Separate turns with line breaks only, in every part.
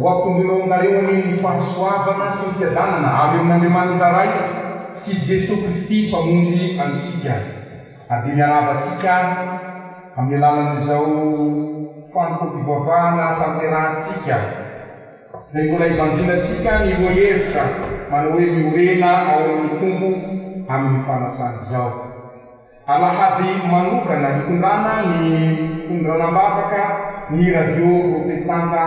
Ho ampitomboina ao aminareo anie ny fahasoavana sy ny fiadanana avy amin'Andriamanitra Ray sy Jesoa Kristy Mpamonjy antsika. Ary dia miarahaba antsika amin'ny alalan'izao fanompoam-pivavahana tanterahantsika izay mbola hibanjinantsika ny lohahevitra manao hoe Miorena ao amin'ny Tompo amin'ny fanasana izao. Alahady manokana hitondrana ny fitondrana am-bavaka ny Radio Protestanta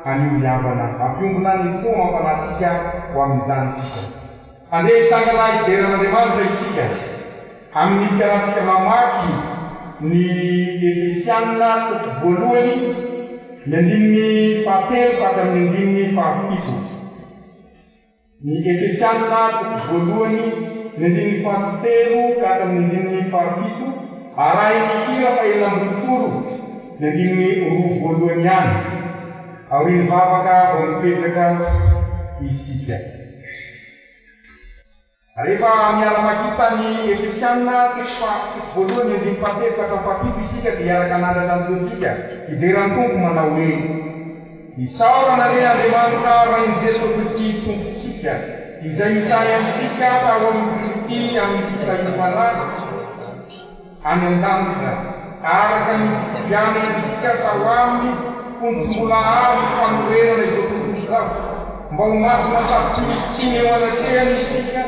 anio ry havana. Hampiombona ny fo amam-panahintsika ho amin'izany isika. Andeha hitsangana hidera an'Andriamanitra isika amin'ny fiarahantsika mamaky ny Efesiana toko voalohany, ny andininy fahatelo ka hatramin'ny andininy fahafito. Ny Efesiana toko voalohany, ny andininy fahatelo ka hatramin'ny andininy fahafito, arahin'ny hira fahenina ambin'ny folo, ny andininy roa voalohany ihany. Aorian'ny vavaka vao mipetraka isika. Rehefa miara-mahita ny Efesiana toko faha toko voalohany andininy fahatelo ka hatramin'ny fahafito isika dia hiaraka hanandratra ny feontsika hidera ny Tompo manao hoe, Isaorana anie Andriamanitra Rain'i Jesoa Kristy Tompontsika, izay nitahy antsika tao amin'i Kristy amin'ny fitahiam-panahy any an-danitra, araka ny fifidianany antsika tao Aminy fony tsy mbola ary ny fanorenana izao tontolo izao, mba ho masina sady tsy misy tsiny eo anatrehany isika,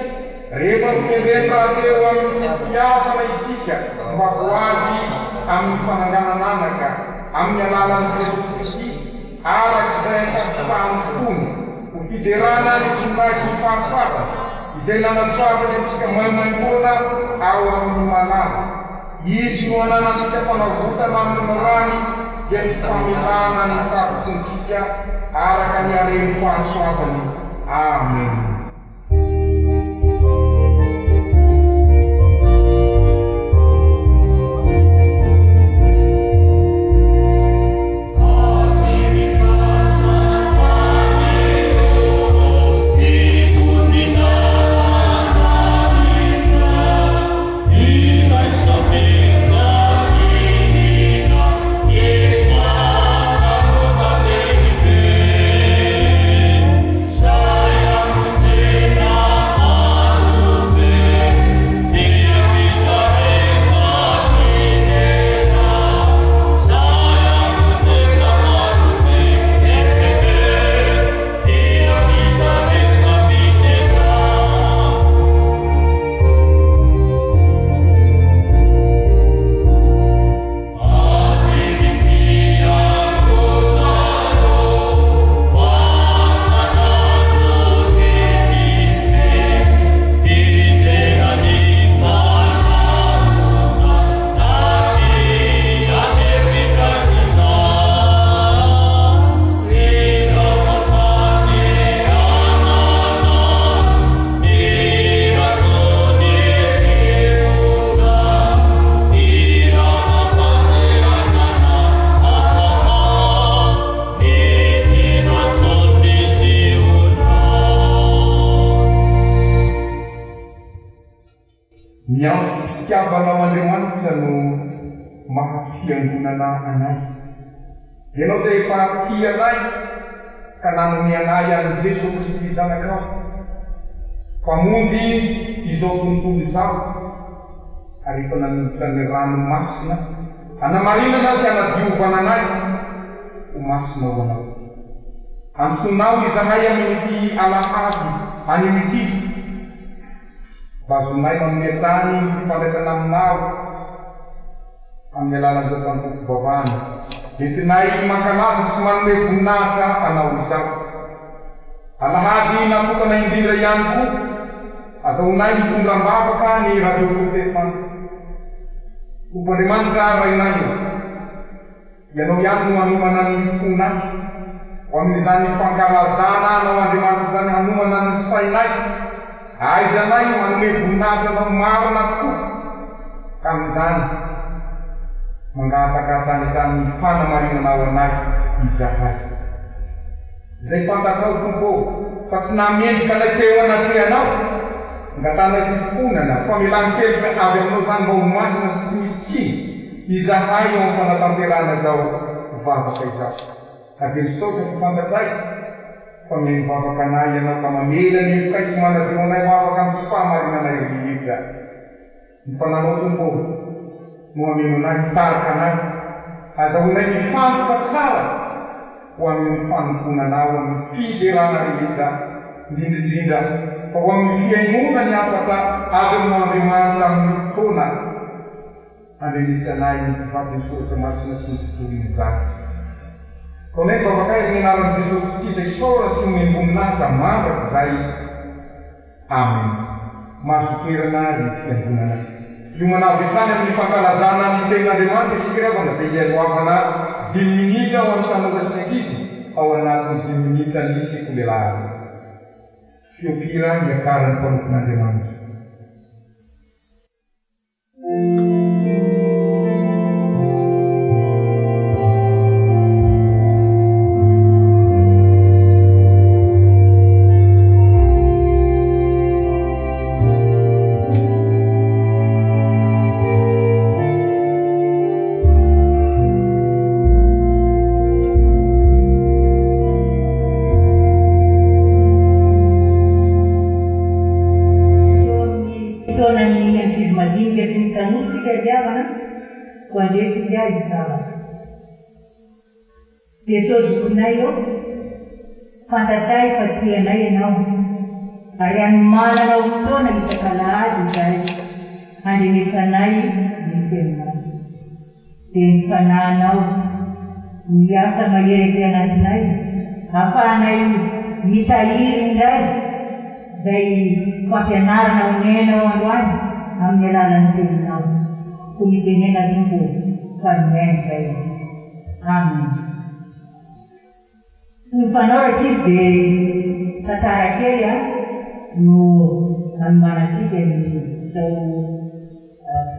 rehefa notendreny rahateo amin'ny fitiavana isika mba ho Azy amin'ny fananganan'anaka amin'ny alalan'i Jesoa Kristy, araka izay ankasitrahan'ny fony, ho fiderana ny voninahitry ny fahasoavany, izay nanasoavany antsika maimaimpoana ao amin'ny malala. Izy no ananantsika fanavotana amin'ny rany, dia ny famelana ny fahadisoantsika araka ny haren'ny fahasoavany. Amen. Ny antsom-pitiavanao Andriamanitra no maha fiangonana anay. Ianao izay efa tia anay ka nanome anay an'i Jesoa Kristy Zanakao, Mpamonjy izao tontolo izao, ary efa nanolotra ny rany masina hanamarinana sy hanadiovana anay ho masina ho Anao. Antsoinao izahay amin'ity alahady anio ity. Mba azonay manome hatrany ny fifandraisana aminao amin'ny alalan'izao fanompoam-pivavahana entinay mankalaza sy manome voninahitra Anao izao. Alahady natokana indrindra ihany koa azahoanay mitondra am-bavaka ny Radio Protestanta. Tompo Andriamanitra Rainay ô! Ianao ihany no hanomana ny fonay ho amin'izany fankalazana Anao Andriamanitra izany, hanomana ny sainay, ahaizanay manome voninahitra Anao marina tokoa, ka amin'izany mangataka hatrany hatrany ny fanamarinanao anay izahay. Izay fantatrao, Tompo ô, fa tsy nahamendrika anay teo anatrehanao, angatahanay fifonana, famelan-keloka avy Aminao izany mba ho masina sy tsy misy tsiny izahay eo am-panatanterahana izao vavaka izao. Ka dia misaotra fa fantatray. Fa mihaino vavaka anay Ianao ka mamela ny helokay sy manadio anay ho afaka amin'ny tsy fahamarinanay rehetra. Ny Fananao Tompo ô, no hameno anay, hitarika anay, hazahoanay mifantoka tsara ho amin'ny fanompoana Anao amin'ny fiderana rehetra, indrindra indrindra fa ho amin'ny fihainoana ny hafatra avy Aminao Andriamanitra amin'ny fotoana handrenesanay ny fivakin'ny Soratra Masina sy ny fitoriana izany. Taonay ny vavakay amin'ny anaran'i Jesoa Kristy izay isaorana sy omem-boninahitra mandrakizay. Amen. Mahazo toerana ry Fiangonana. Hiomana avy hatrany amin'ny fankalazana ny Tenin'Andriamanitra isika ry havana dia hialohavana dimy minitra ho an'ny tanora sy ny ankizy ao anatin'ny dimy minitra ny sekoly alahady. Feon-kira niakaran'ny mpanompon'Andriamanitra.
Teo amin'ny Fotoanan'ny ankizy madinika sy ny tanora isika ry havana, koa andeha isika hivavaka. Jesoa Zokinay ô, fantatray fa tia anay Ianao, ary anomananao fotoana isak'alahady izahay handrenesanay ny Teninao. Dia ny Fanahinao miasa mahery aty anatinay, ahafahanay mitahiry indray izay fampianarana omenao androany amin'ny alalan'ny Teninao. Koa mitenena Tompo ô, fa mihaino izay. Amen. Toy ny fanao rankizy dia tantara kely no hanomanantsika ny izao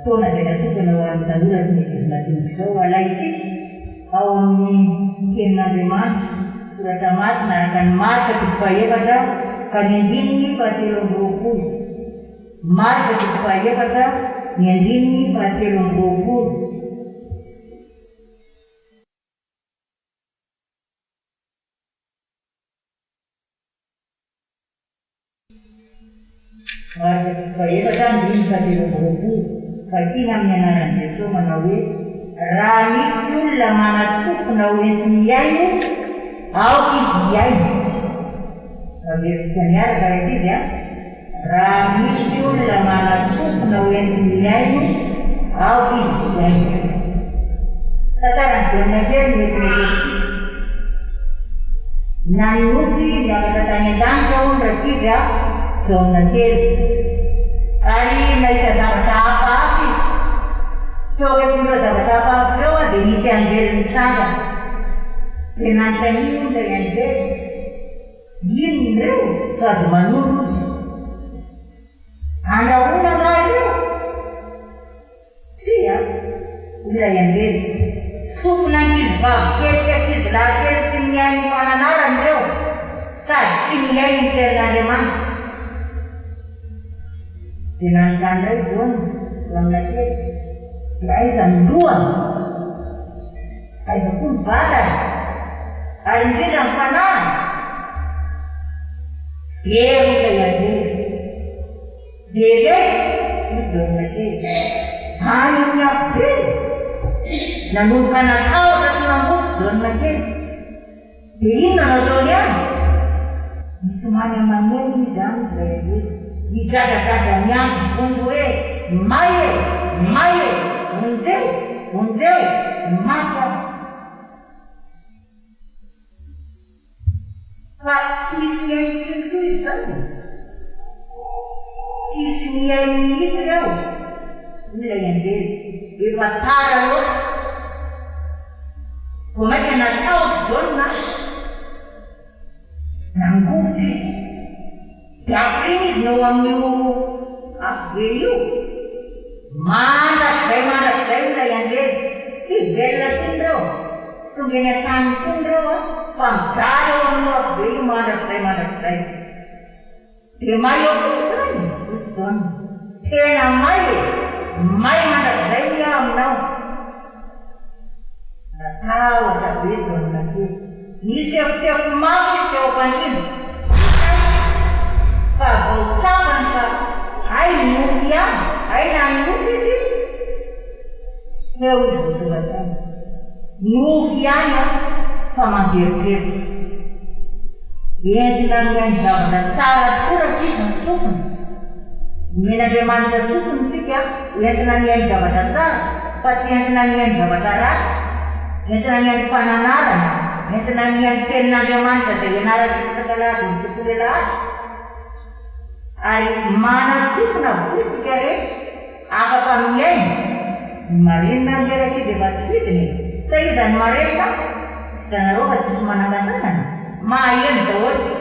fotoana izay natokana ho an'ny tanora sy ny ankizy madinika izao. Alaintsika ao amin'ny Tenin'Andriamanitra, Soratra Masina araka an'i Marka toko fahefatra ka ny andininy fahatelo amby roapolo. Marka toko fahefatra ny andininy fahatelo amby roapolo. Marka toko fahefatra andininy fahatelo amby roapolo, Vakina amin'ny anaran'i Jesoa manao hoe, Raha misy olona manan-tsofina ho enti-mihaino, aoka izy hihaino. Averintsika miaraka ry ankizy a! Raha misy olona manan-tsofina ho enti-mihaino, aoka izy hihaino. Tantaran'i Jaona kely no entina eto amintsika. Nanonofy niakatra tany an-danitra hono rankizy a, Jaona kely. Ary nahita zavatra hafahafa izy. Teo akaikin'ireo zavatra hafahafa ireo dia nisy anjely nitsangana. Dia nanontaniany hono ilay anjely. Inona ireo? Sady manoro izy. Andrahoina angaha ireo? Tsia, hoy ilay anjely. Sofin'ankizivavy kely sy ankizilahy kely tsy mihaino ny fananarana ireo, sady tsy mihaino ny tenin'Andriamanitra. Dia nanontany indray i Jaona, Jaona kely, dia aiza ny lohany? Aiza koa ny vatany? Ary indrindra ny fanahiny? Very hoy ilay anjely. Very aiza? Hoy Jaona kely. Any amin'ny afobe! Nanomboka natahotra sy nangovitra Jaona kely. Dia inona no ataony any? Mitomany aman'enina izy any ilay anjely. Midradradratra miantso vonjy hoe, May e! May e! Vonjeo! Vonjeo! Maty aho! Fa tsy misy mihaino intsony koa izy izany e! Tsisy mihaino mihitsy ireo, hoy ilay anjely. Efa tara loatra. Vao mainka natahotra Jaona. Nangovitra izy. Dia hafiriana izy no ao amin'io afobe io? Mandrakizay mandrakizay hoy ilay anjely. Tsy velona intsony ireo. Tsy tonga eny an-tany intsony ireo fa mijaly ao amin'io afobe io mandrakizay mandrakizay. Dia may eo koa izany? Hoy Jaona. Tena may e! May mandrakizay hoy aho aminao. Natahotra be Jaona kely. Nisefosefo mafy izy teo am-pandriana, saingy fa vao tsapany fa hay nofy ihany, hay nanonofy izy, teo izy vao tonga saina. Nofy ihany an, fa mampieritreritra. Entina mihaino zavatra tsara tokoa rankizy ny sofina. Nomen'Andriamanitra sofina isika entina mihaino zavatra tsara fa tsy entina mihaino zavatra ratsy. Entina mihaino fananarana, entina mihaino tenin'Andriamanitra izay ianarantsika isak'alahady ny sekoly alahady. Ary manan-tsofina avokoa isika rehetra afaka mihaino. Ny marenina ange rankizy efa tsy fidiny e! Sa iza no marenina? Hitanareo fa tsisy manangan-tanana? Maheno daholo isika.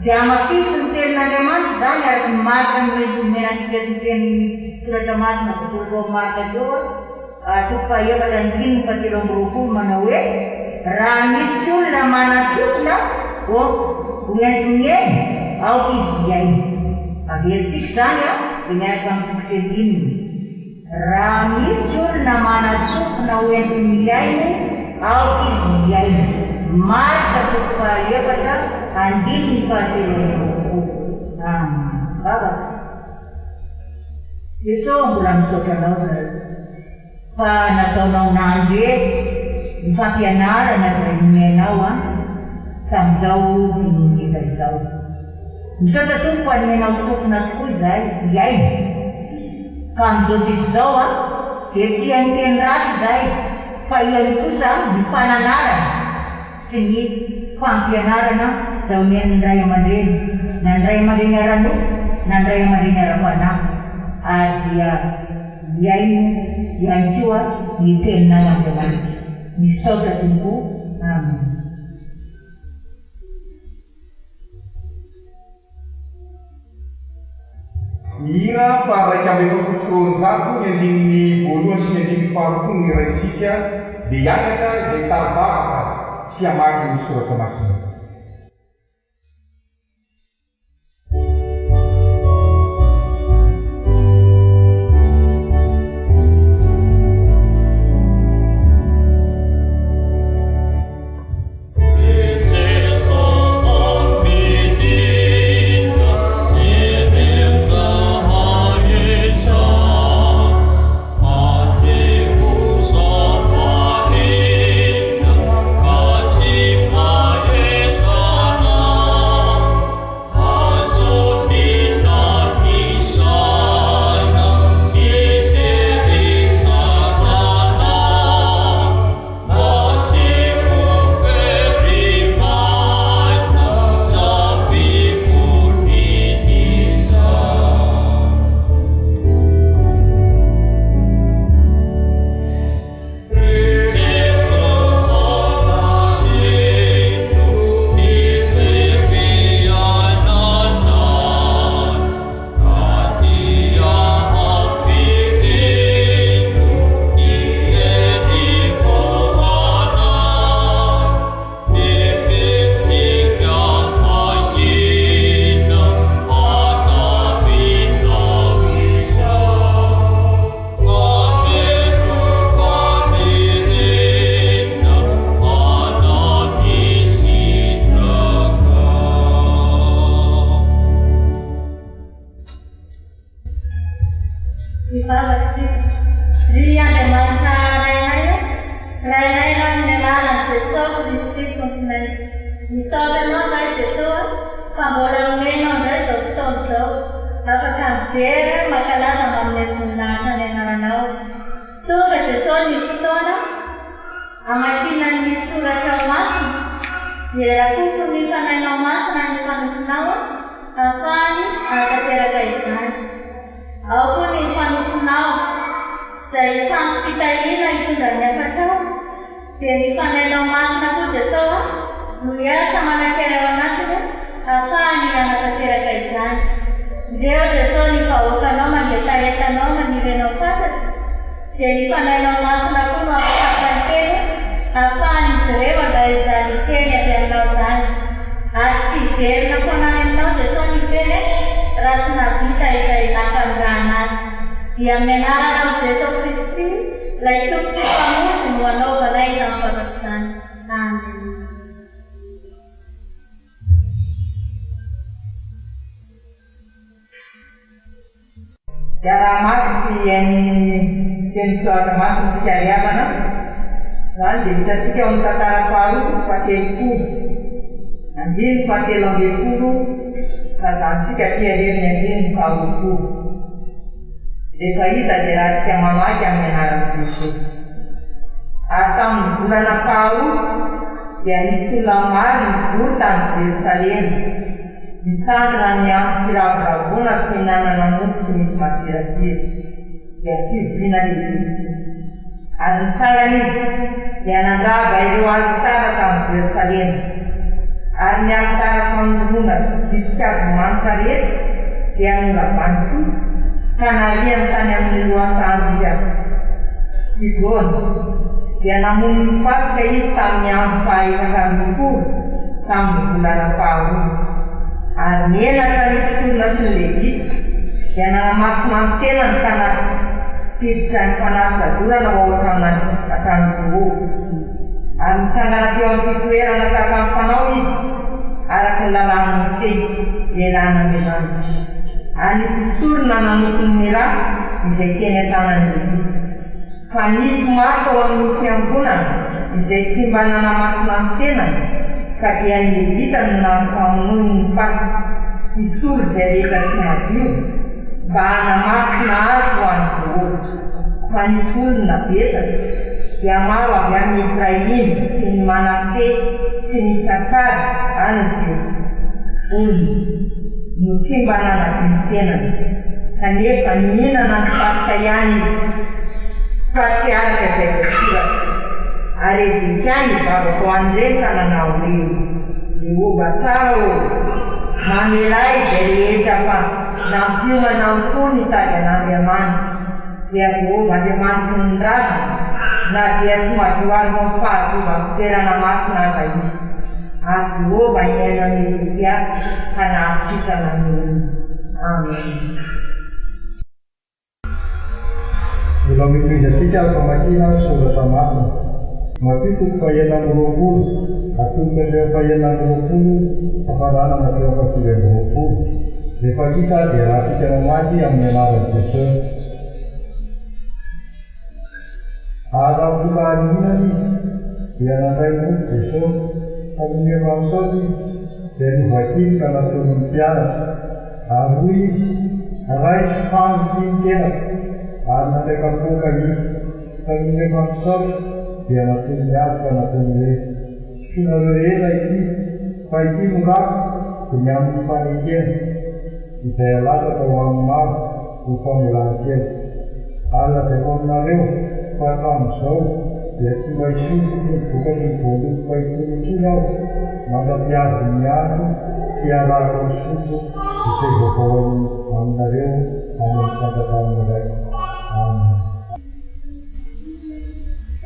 Dia hamafiso ny tenin'Andriamanitra izany araka ny marika nomena antsika eto ny tenin'ny soratra masina voasoratra ao amin'ny marika teo toko fahaefatra andininy fahatelo amby roapolo manao hoe, Raha misy olona manan-tsofina ho enti-mihaino, aoka izy hihaino. Averintsika izany dia miaraka amin'ny toko sy andininy. Raha misy olona manan-tsofina ho enti-mihaino, aoka izy hihaino. Marka toko fahaefatra, andininy fahatelo amby roapolo. Amen. Vavaka. Jeso mbola misaotra Anao zahay fa nataonao nandre ny fampianarana izay nomenao an tamin'izao dinidinika izao. Misaotra Tompo fa nomenao sofina tokoa izahay hihaino ka amin'izao sisa izao an dia tsy hihaino teny ratsy izahay fa hihaino kosa ny fananarana sy ny fampianarana izay omen'ny ray aman-dreny, na ny ray aman-dreny ara-nofo na ny ray aman-dreny ara-panahy, ary dia hihaino ihany koa ny teninao Andriamanitra. Misaotra Tompo o. Amen.
Ny hira faha-241, ny andininy voalohany sy ny andininy faharoapolo no hiraintsika, dia hiandraka izay hitari-bavaka sy hamaky ny soratra masina.
Hivavaka isika. Ry Andriamanitra Rainay ô, Rainay Ianao amin'ny alalan'i Jesoa Kristy Tomponay. Misaotra Anao izahay Jesoa fa mbola nomenao indray izao fotoana izao, afaka midera, mankalaza, manome voninahitra ny anaranao. Tonga Jesoa ny fotoana hamakiana ny soratrao masina, dia rakofy ny Fanahinao Masina ny mpanomponao hahafahany hahatanteraka izany. Ao koa ny mpanomponao izay hitampy fitahiana hitondra ny hafatrao, dia ny Fanahinao Masina koa Jesoa no hiasa manan-kery ao anatiny hahafahany hanatanteraka izany. Ndreo Jesoa ny vahoakanao mangetaheta Anao maniry Anao fatratra, dia ny Fanahinao Masina koa no hampitafy ny teny hahafahan'izy ireo handray izany teny avy aminao izany. Ary tsy hiverina foana any aminao Jesoa ny teny raha tsy nahavita izay nampanirahana azy. Dia amin'ny anaranao Jesoa Kristy, ilay Tompo sy Mpamonjy no anaovanay izany vavaka izany. Amen.
Dia raha hamaky sy hihaino ny tenin'ny Soratra Masina isika ry havana, izany dia hitantsika ao amin'ny Tantara faharoa toko fahatelopolo, andininy fahatelo ambin'ny folo, tazantsika aty aorian'ny andininy faharoapolo. Rehefa hita dia rahantsika mamaky amin'ny anaran'i Jesosy. Ary tamin'ny volana faharoa dia nisy olona maro nivory tany Jerosalema. Nitandrina ny andro firavoravoana fihinanana mofo tsy misy masirasira, dia fivoriana lehibe tokoa. Ary nitsangana izy, dia nandrava ireo alitara tany Jerosalema, ary ny alitara fanoloana ditin-kazo manitra rehetra dia noravany koa, ka nariany tany amin'ny lohasahan-driaka Kidrona. Dia namono ny Paska izy tamin'ny andro faha-14. Tamin'ny volana faharoa. Ary menatra ny mpisorona sy ny Levita, dia nanamasina ny tenany ka nampiditra ny fanatitra dorana ho ao an-tranon'i Jehovah. Ary nitsangana teo amin'ny fitoerana tahaka ny fanao izy, araka ny lalàn'i Mosesy, lehilahin'Andriamanitra. Ary ny mpisorona nanopy ny rà izay teny an-tanan'ny Levita. Fa nisy maro tao amin' ny fiangonana izay tsy mba nanamasina ny tenany, ka dia ny Levita no nampamonoiny ny Paska, hisolo izay rehetra tsy madio, mba hanamasina azy ho an'i Jehovah. Fa nisy olona betsaka, dia maro avy amin' i Efraima sy ny Manase sy ny Isakara ary ny Zebolona, no tsy mba nanadio ny tenany, kanefa nihinana ny Paska ihany izy. Fa tsy araka izay voasoratra. Ary Hezekia nivavaka ho an'ireny ka nanao hoe, Jehovah tsara ô, mamelà izay rehetra fa nampiomana am-po nitady an'Andriamanitra, dia Jehovah Andriamanitry ny razana, na dia tsy madio araka ny fahadiovan'ny fitoerana masina aza izy. Ary Jehovah nihaino an'i Hezekia ka nahasitrana ny olona. Amen.
Mbola hotohizantsika ny famakiana ny soratra masina. Matio toko fahenina amby roapolo, atomboka hatreo amin'ny fahenina amby roapolo fa faranana hatreo amin'ny fahasivy amby roapolo. Rehefa hita dia rahantsika mamaky amin'ny anaran'i Jesosy. Ary raha mbola nihinana izy, dia nandray mofo Jesosy, ka nony efa nisaotra izy, dia novakiny ka natolony ny mpianatra. Ary hoy izy, Raiso hano ity ny tenako. Ary nandray kapoaka izy, ka nony efa nisaotra, dia natolony azy ka nataony hoe, Sotroinareo rehetra ity, fa ity no rako, dia ny amin'ny fanekena, izay alatsaka ho amin'ny maro ho famelan-keloka. Ary lazaiko aminareo, fa hatramin'izao dia tsy mba hisotro itony vokatry ny voaloboka itony intsony aho, mandra-pihavin'ny andro hiarahako misotro izay vaovao aminareo any amin'ny fanjakan'ny Raiko. Amena.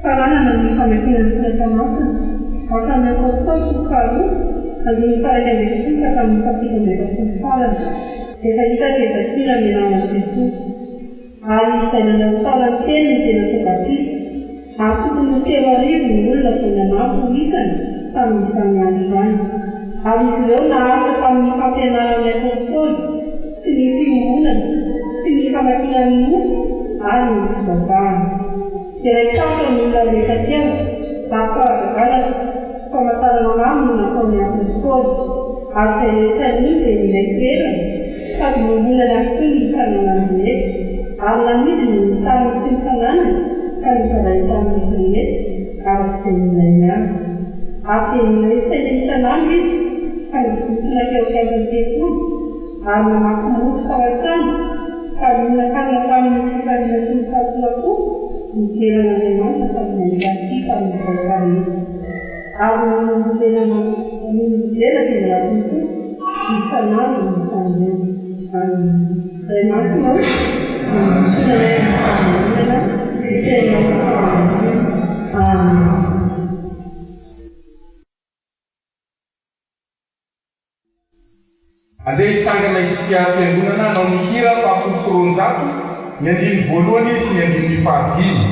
Faranana ny famakiana ny Soratra Masina, Asan'ny Apôstôly toko faharoa, andininy faha-iraika ambin'ny folo ka hatramin'ny fahafito amby efapolo farany. Efa hita dia vakina ny anaran'i Jesoa. Ary izay nanao tsara ny teniny dia natao batisa. Ary tokony ho 3000 ny olona vao nanampy ho isany tamin'izany andro izany. Ary izy ireo naharitra tamin'ny fampianaran'ny Apôstôly sy ny fiombonana sy ny famakiana ny mofo ary ny fivavahana. Dia raiki-tahotra ny olona rehetra teo, ary fahagagana sy famantarana maro no nataon'ny Apôstôly. Ary izay rehetra nino dia niray toerana sady niombonany avokoa ny fananany rehetra. Ary namidiny ny taniny sy ny fananany ka nozarainy tamin'izy rehetra araka izay nilainy avy. Ary dia niray saina isan'andro izy ka nizoto nankeo an-kianjan'ny tempoly ary namaky mofo tao an-trano ka nihinan-kanina tamin'ny fifaliana sy ny fahatsoram-po nidera an'Andriamanitra sady nankafy tamin'ny vahoaka rehetra. Ary nony nodena dia nanaton'ny Tompo isan'andro ny isan'ireo. Amena. Ray Masina ô, mandrosoa anay amin'ny fahamarinana, ny teninao no fahamarinana. Amena.
Andeha hitsangana isika Fiangonana hanao ny hira faha-210, ny andininy voalohany sy ny andininy fahadimy.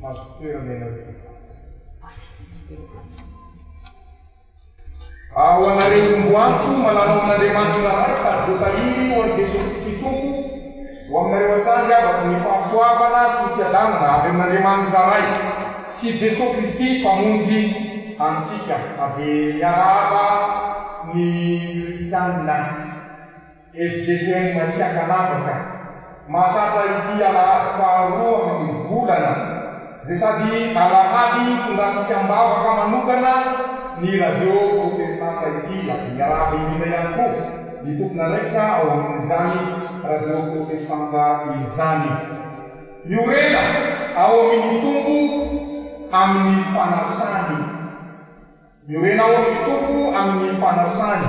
Mahazo toerana ianareo tompoko. Ho anareo tomboantso malala ao amin'Andriamanitra Ray sady voatahiry ho an'i Jesoa Kristy Tompo, ho aminareo hatrany ry havako ny fahasoavana sy ny fiadanana avy amin'Andriamanitra Ray sy Jesoa Kristy Mpamonjy antsika. Avy miarahaba ny kristianina. Fjkm tsy ankanavaka, mahatratra ity alahady faharoa amin'ny volana, izay sady alahady hitondrantsika am-bavaka manokana ny Radio Protestanta ity. Dia miarahaba indrindra ihany koa ny tompon'andraikitra ao amin'izany Radio Protestanta izany. Miorena ao amin'ny Tompo amin'ny fanasany. Miorena ao amin'ny Tompo amin'ny fanasany.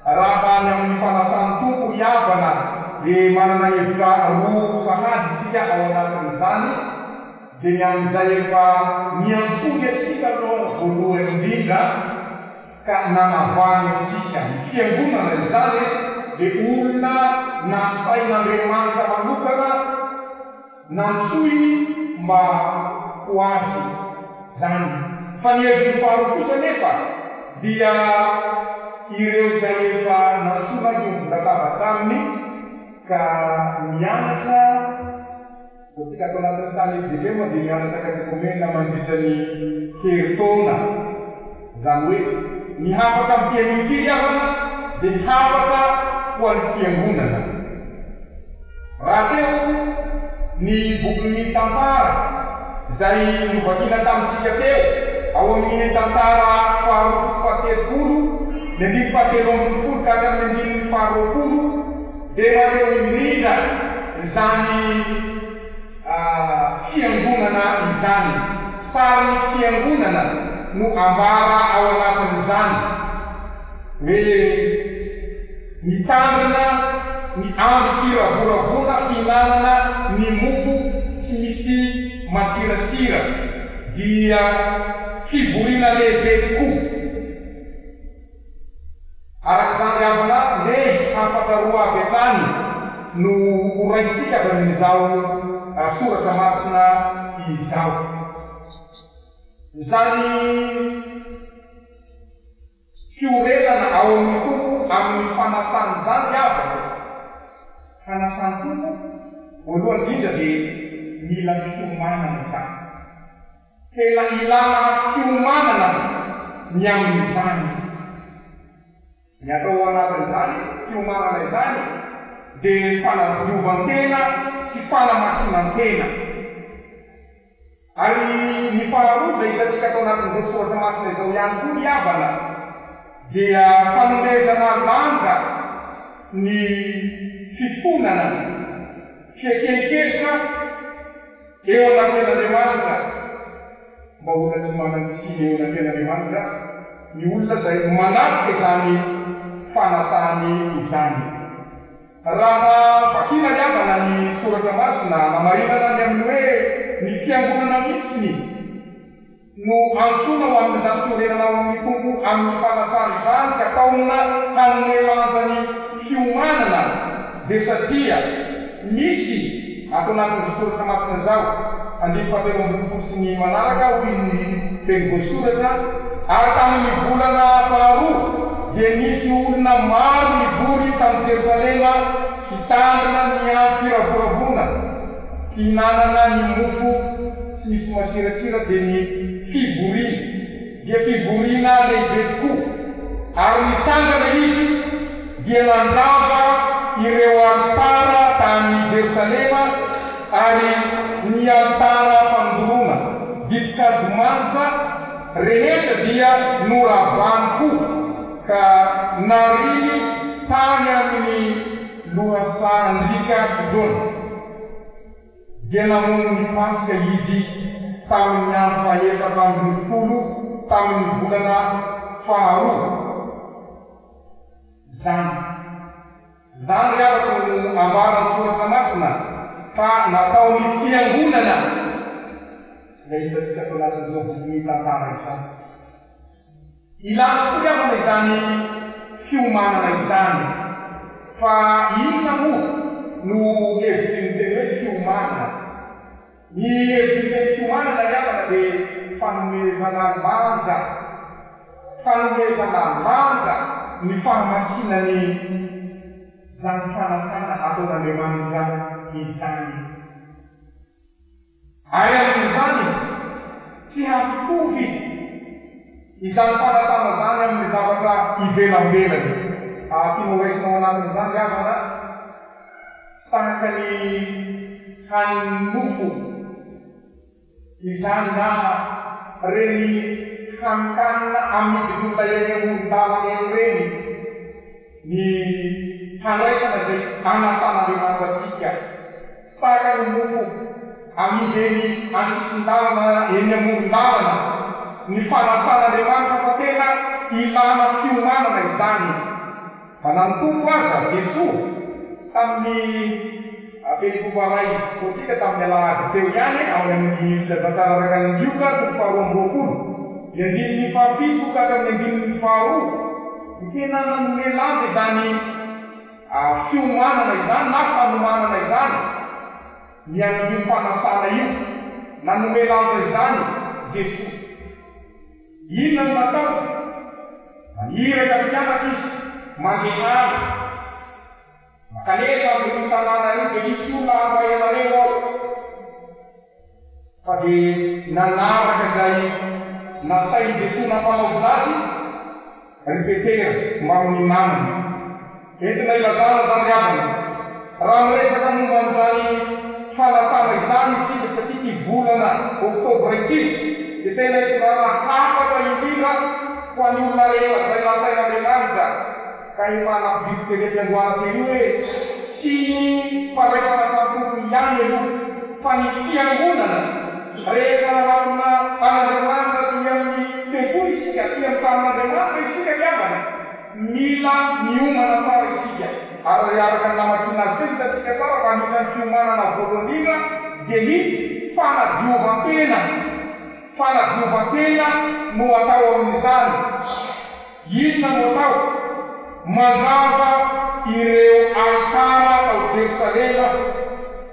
Raha ny amin'ny fanasan'ny Tompo ry havana dia manana hevitra roa sahady isika ao anatin'izany, dia ny amin'izay efa niantsoany antsika aloha voalohany indrindra ka nanavahany antsika. Ny Fiangonana izany dia olona nasain'Andriamanitra manokana, Nantsoiny mba ho azy izany. Fa ny heviny faharoa kosa anefa dia ireo izay efa nantsoina hiombon-databatra aminy ka mianatra, Ataontsika ato anatin'ny salle FJKM dia mianatra katekomena mandritra ny herintaona. Izany hoe ny hafatra amin'ity anio ity ry havana dia ny hafatra ho an'ny fiangonana. Rahateo ny bokin'ny Tantara izay novakina tamintsika teo, ao amin'ny Tantara faharoa toko fahatelopolo, ny andininy fahatelo ambin'ny folo ka hatramin'ny andininy faharoapolo, dia maneho indrindra izany fiangonana izany. Sarin'ny fiangonana no ambara ao anatin'izany hoe. Mitandrina ny andro firavoravoana fihinanana ny mofo tsy misy masirasira dia fivoriana lehibe tokoa. Araka izany ry havana, ndeha hafatra roa avy hatrany no ho raisintsika avy amin'izao soratra masina izao. Izany. Fiorenana ao amin'ny Tompo amin'ny fanasany izany ry havana ô. Fanasan'ny Tompo, voalohany indrindra dia mila fiomanana izany. Tena ilana fiomanana ny amin'izany. Ny atao ao anatin'izany fiomanana izany dia fanadiovan-tena sy fanamasinan-tena. Ary ny faharoa izay hitantsika tao anatin'izao soratra masina izao ihany koa ry havana dia fanomezana lanja ny fifonana, fieken-keloka eo anatrehan'Andriamanitra, mba olona tsy manan-tsiny eo anatrehan'Andriamanitra ny olona izay manatrika izany fanasany izany. Raha vakina ry havana ny soratra masina hanamarinana ny amin'ny hoe ny fiangonana mihitsy no antsoina ho amin'izany fiorenana ao amin'ny Tompo amin'ny fanasana izany ka taomina hanome lanja ny fiomanana dia satria misy ato anatin'izao soratra masina izao andininy fahatelo ambin'ny folo sy ny manaraka hoy ny teny voasoratra Ary tamin' ny volana faharoa dia nisy olona maro nivory tany Jerosalema hitandrina ny andro firavoravoana fihinanana ny mofo tsy misy masirasira, dia ny fivoriana, dia fivoriana lehibe tokoa. Ary nitsangana izy dia nandrava ireo alitara tany Jerosalema ary ny alitara fandoroana ditin-kazo manitra, Rehetra dia noravany koa ka nariny tany amin'ny lohasahan-driaka Kidrona. Dia namono ny Paska izy tamin'ny andro fahefatra ambin'ny folo tamin'ny volana faharoa. Izany. Izany ry havako no ambaran'ny Soratra Masina fa nataon'ny Fiangonana ilay hitantsika ato anatin'izao bokin'ny tantara izao. Ilana tokoa ry havana izany fiomanana izany. Fa inona moa no hevitry ny teny hoe fiomanana? Ny hevitry ny teny fiomanana ry havana dia fanomezana lanja, fanomezana lanja ny fahamasinany izany fanasana ataon'Andriamanitra izany. Ary amin'izany, tsy hampitovy izany fanasana izany amin'ny zavatra ivelambelany. Tianao horaisina ao anatin'izany ry havana, tsy tahaka ny hanin'ny nofo izany na ireny haninkanina amidin'olona eny amoron-dalana eny ireny ny handraisana izay anasan'Andriamanitra antsika. Tsy tahaka ny mofo amidy eny an-tsisin-dalana eny amoron-dalana ny fanasan'Andriamanitra fa tena ilana fiomanana izany. Fa na ny Tompo aza, Jesoa, tamin'ny perikopa iray toantsika tamin'ny alahady teo ihany ao amin'ny Filazantsara araka an'i Lioka toko faharoa amby roapolo, ny andininy fahafito ka hatramin'ny andininy faharoa, dia tena nanome lanja izany fiomanana izany na fanomanana izany ny amin'io fanasana io. Nanome lanja izany Jesoa. Inona no nataony? Naniraka mpianatra izy, Mandehana, mankanesa amin'ireo tanàna ireo, dia hisy olona handray anareo ao. Fa dia nanaraka izay nasain'i Jesoa nampanaovina azy ry Petera mbamin'ny namany. Entina ilazana izany ry havana, raha miresaka momba an'izany fanasana izany isika satria ity volana oktobra ity dia tena itondrana hafatra indrindra ho an'ny olona rehetra izay nasain'Andriamanitra ka efa nampidiriko tery am-piandohana tery hoe tsy ny mpandray fanasan'ny Tompo ihany aloha fa ny fiangonana rehefa nanatona an'Andriamanitra aty amin'ny tempoly isika, aty amin'ny tanin'Andriamanitra isika ry havana. Mila miomana tsara isika. Ary araka ny namakiana azy teo, hitantsika tsara fa anisan'ny fiomanana voalohany indrindra dia ny fanadiovan-tena. Fanadiovan-tena no atao amin'izany. Inona no atao? Mandrava ireo alitara tao Jerosalema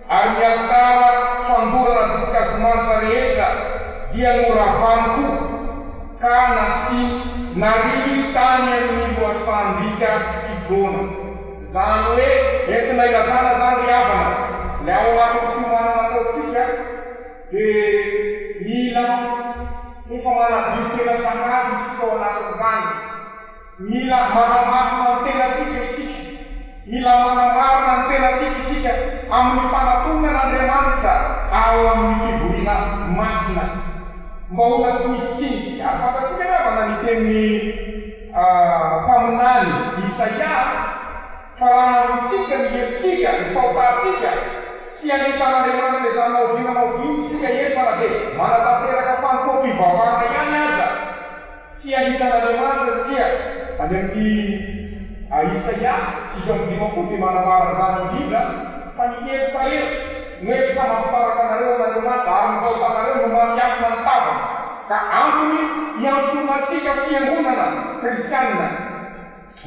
ary ny alitara fandorana ditin-kazo manitra rehetra dia noravany koa. Ka nasiany narihy tany amin'ny lohasahan-driaka Kidrona. Izany hoe entina ilazana izany ry havana, ilay ao anatin'ny fiomanana ataontsika dia mila efa manadio tena sahady isika ao anatin'izany. Mila manamasina ny tenantsika isika. Mila manamarina ny tenantsika isika amin'ny fanatonana an'Andriamanitra ao amin'ny fivoriana masina. Mba olona tsy misy tsiny isika. Ary fantatsika ry havana ny tenin'ny mpaminany Isaia fa raha namontsika ny helotsika, ny fahotantsika, tsy hahita an'Andriamanitra izany na oviana na oviana isika, eny fa na dia manatanteraka fanompoam-pivavahana ihany aza. Tsy hahita an'Andriamanitra satria any amin'ny Isaia 59 dia manambara an'izany indrindra fa ny helokareo no efitra mampisaraka anareo amin'Andriamanitra ary ny fahotanareo no mampiafina ny tavany ka antony hiantsoana antsika fiangonana kristianina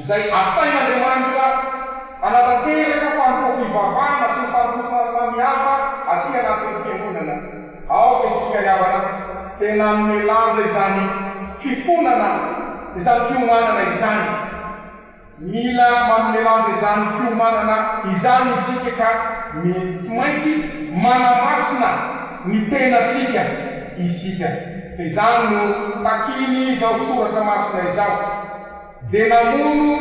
izay asain'Andriamanitra hanatanteraka fanompoam-pivavahana sy ny fanompoana samihafa aty anatin'ny fiangonana. Aoka isika ry havana tena hanome lanja izany fifonana, izany fiomanana izany. Mila manome lanja izany fiomanana izany isika ka tsy maintsy manamasina ny tenantsika isika. Fa izany no takian'izao soratra masina izao. Dia namono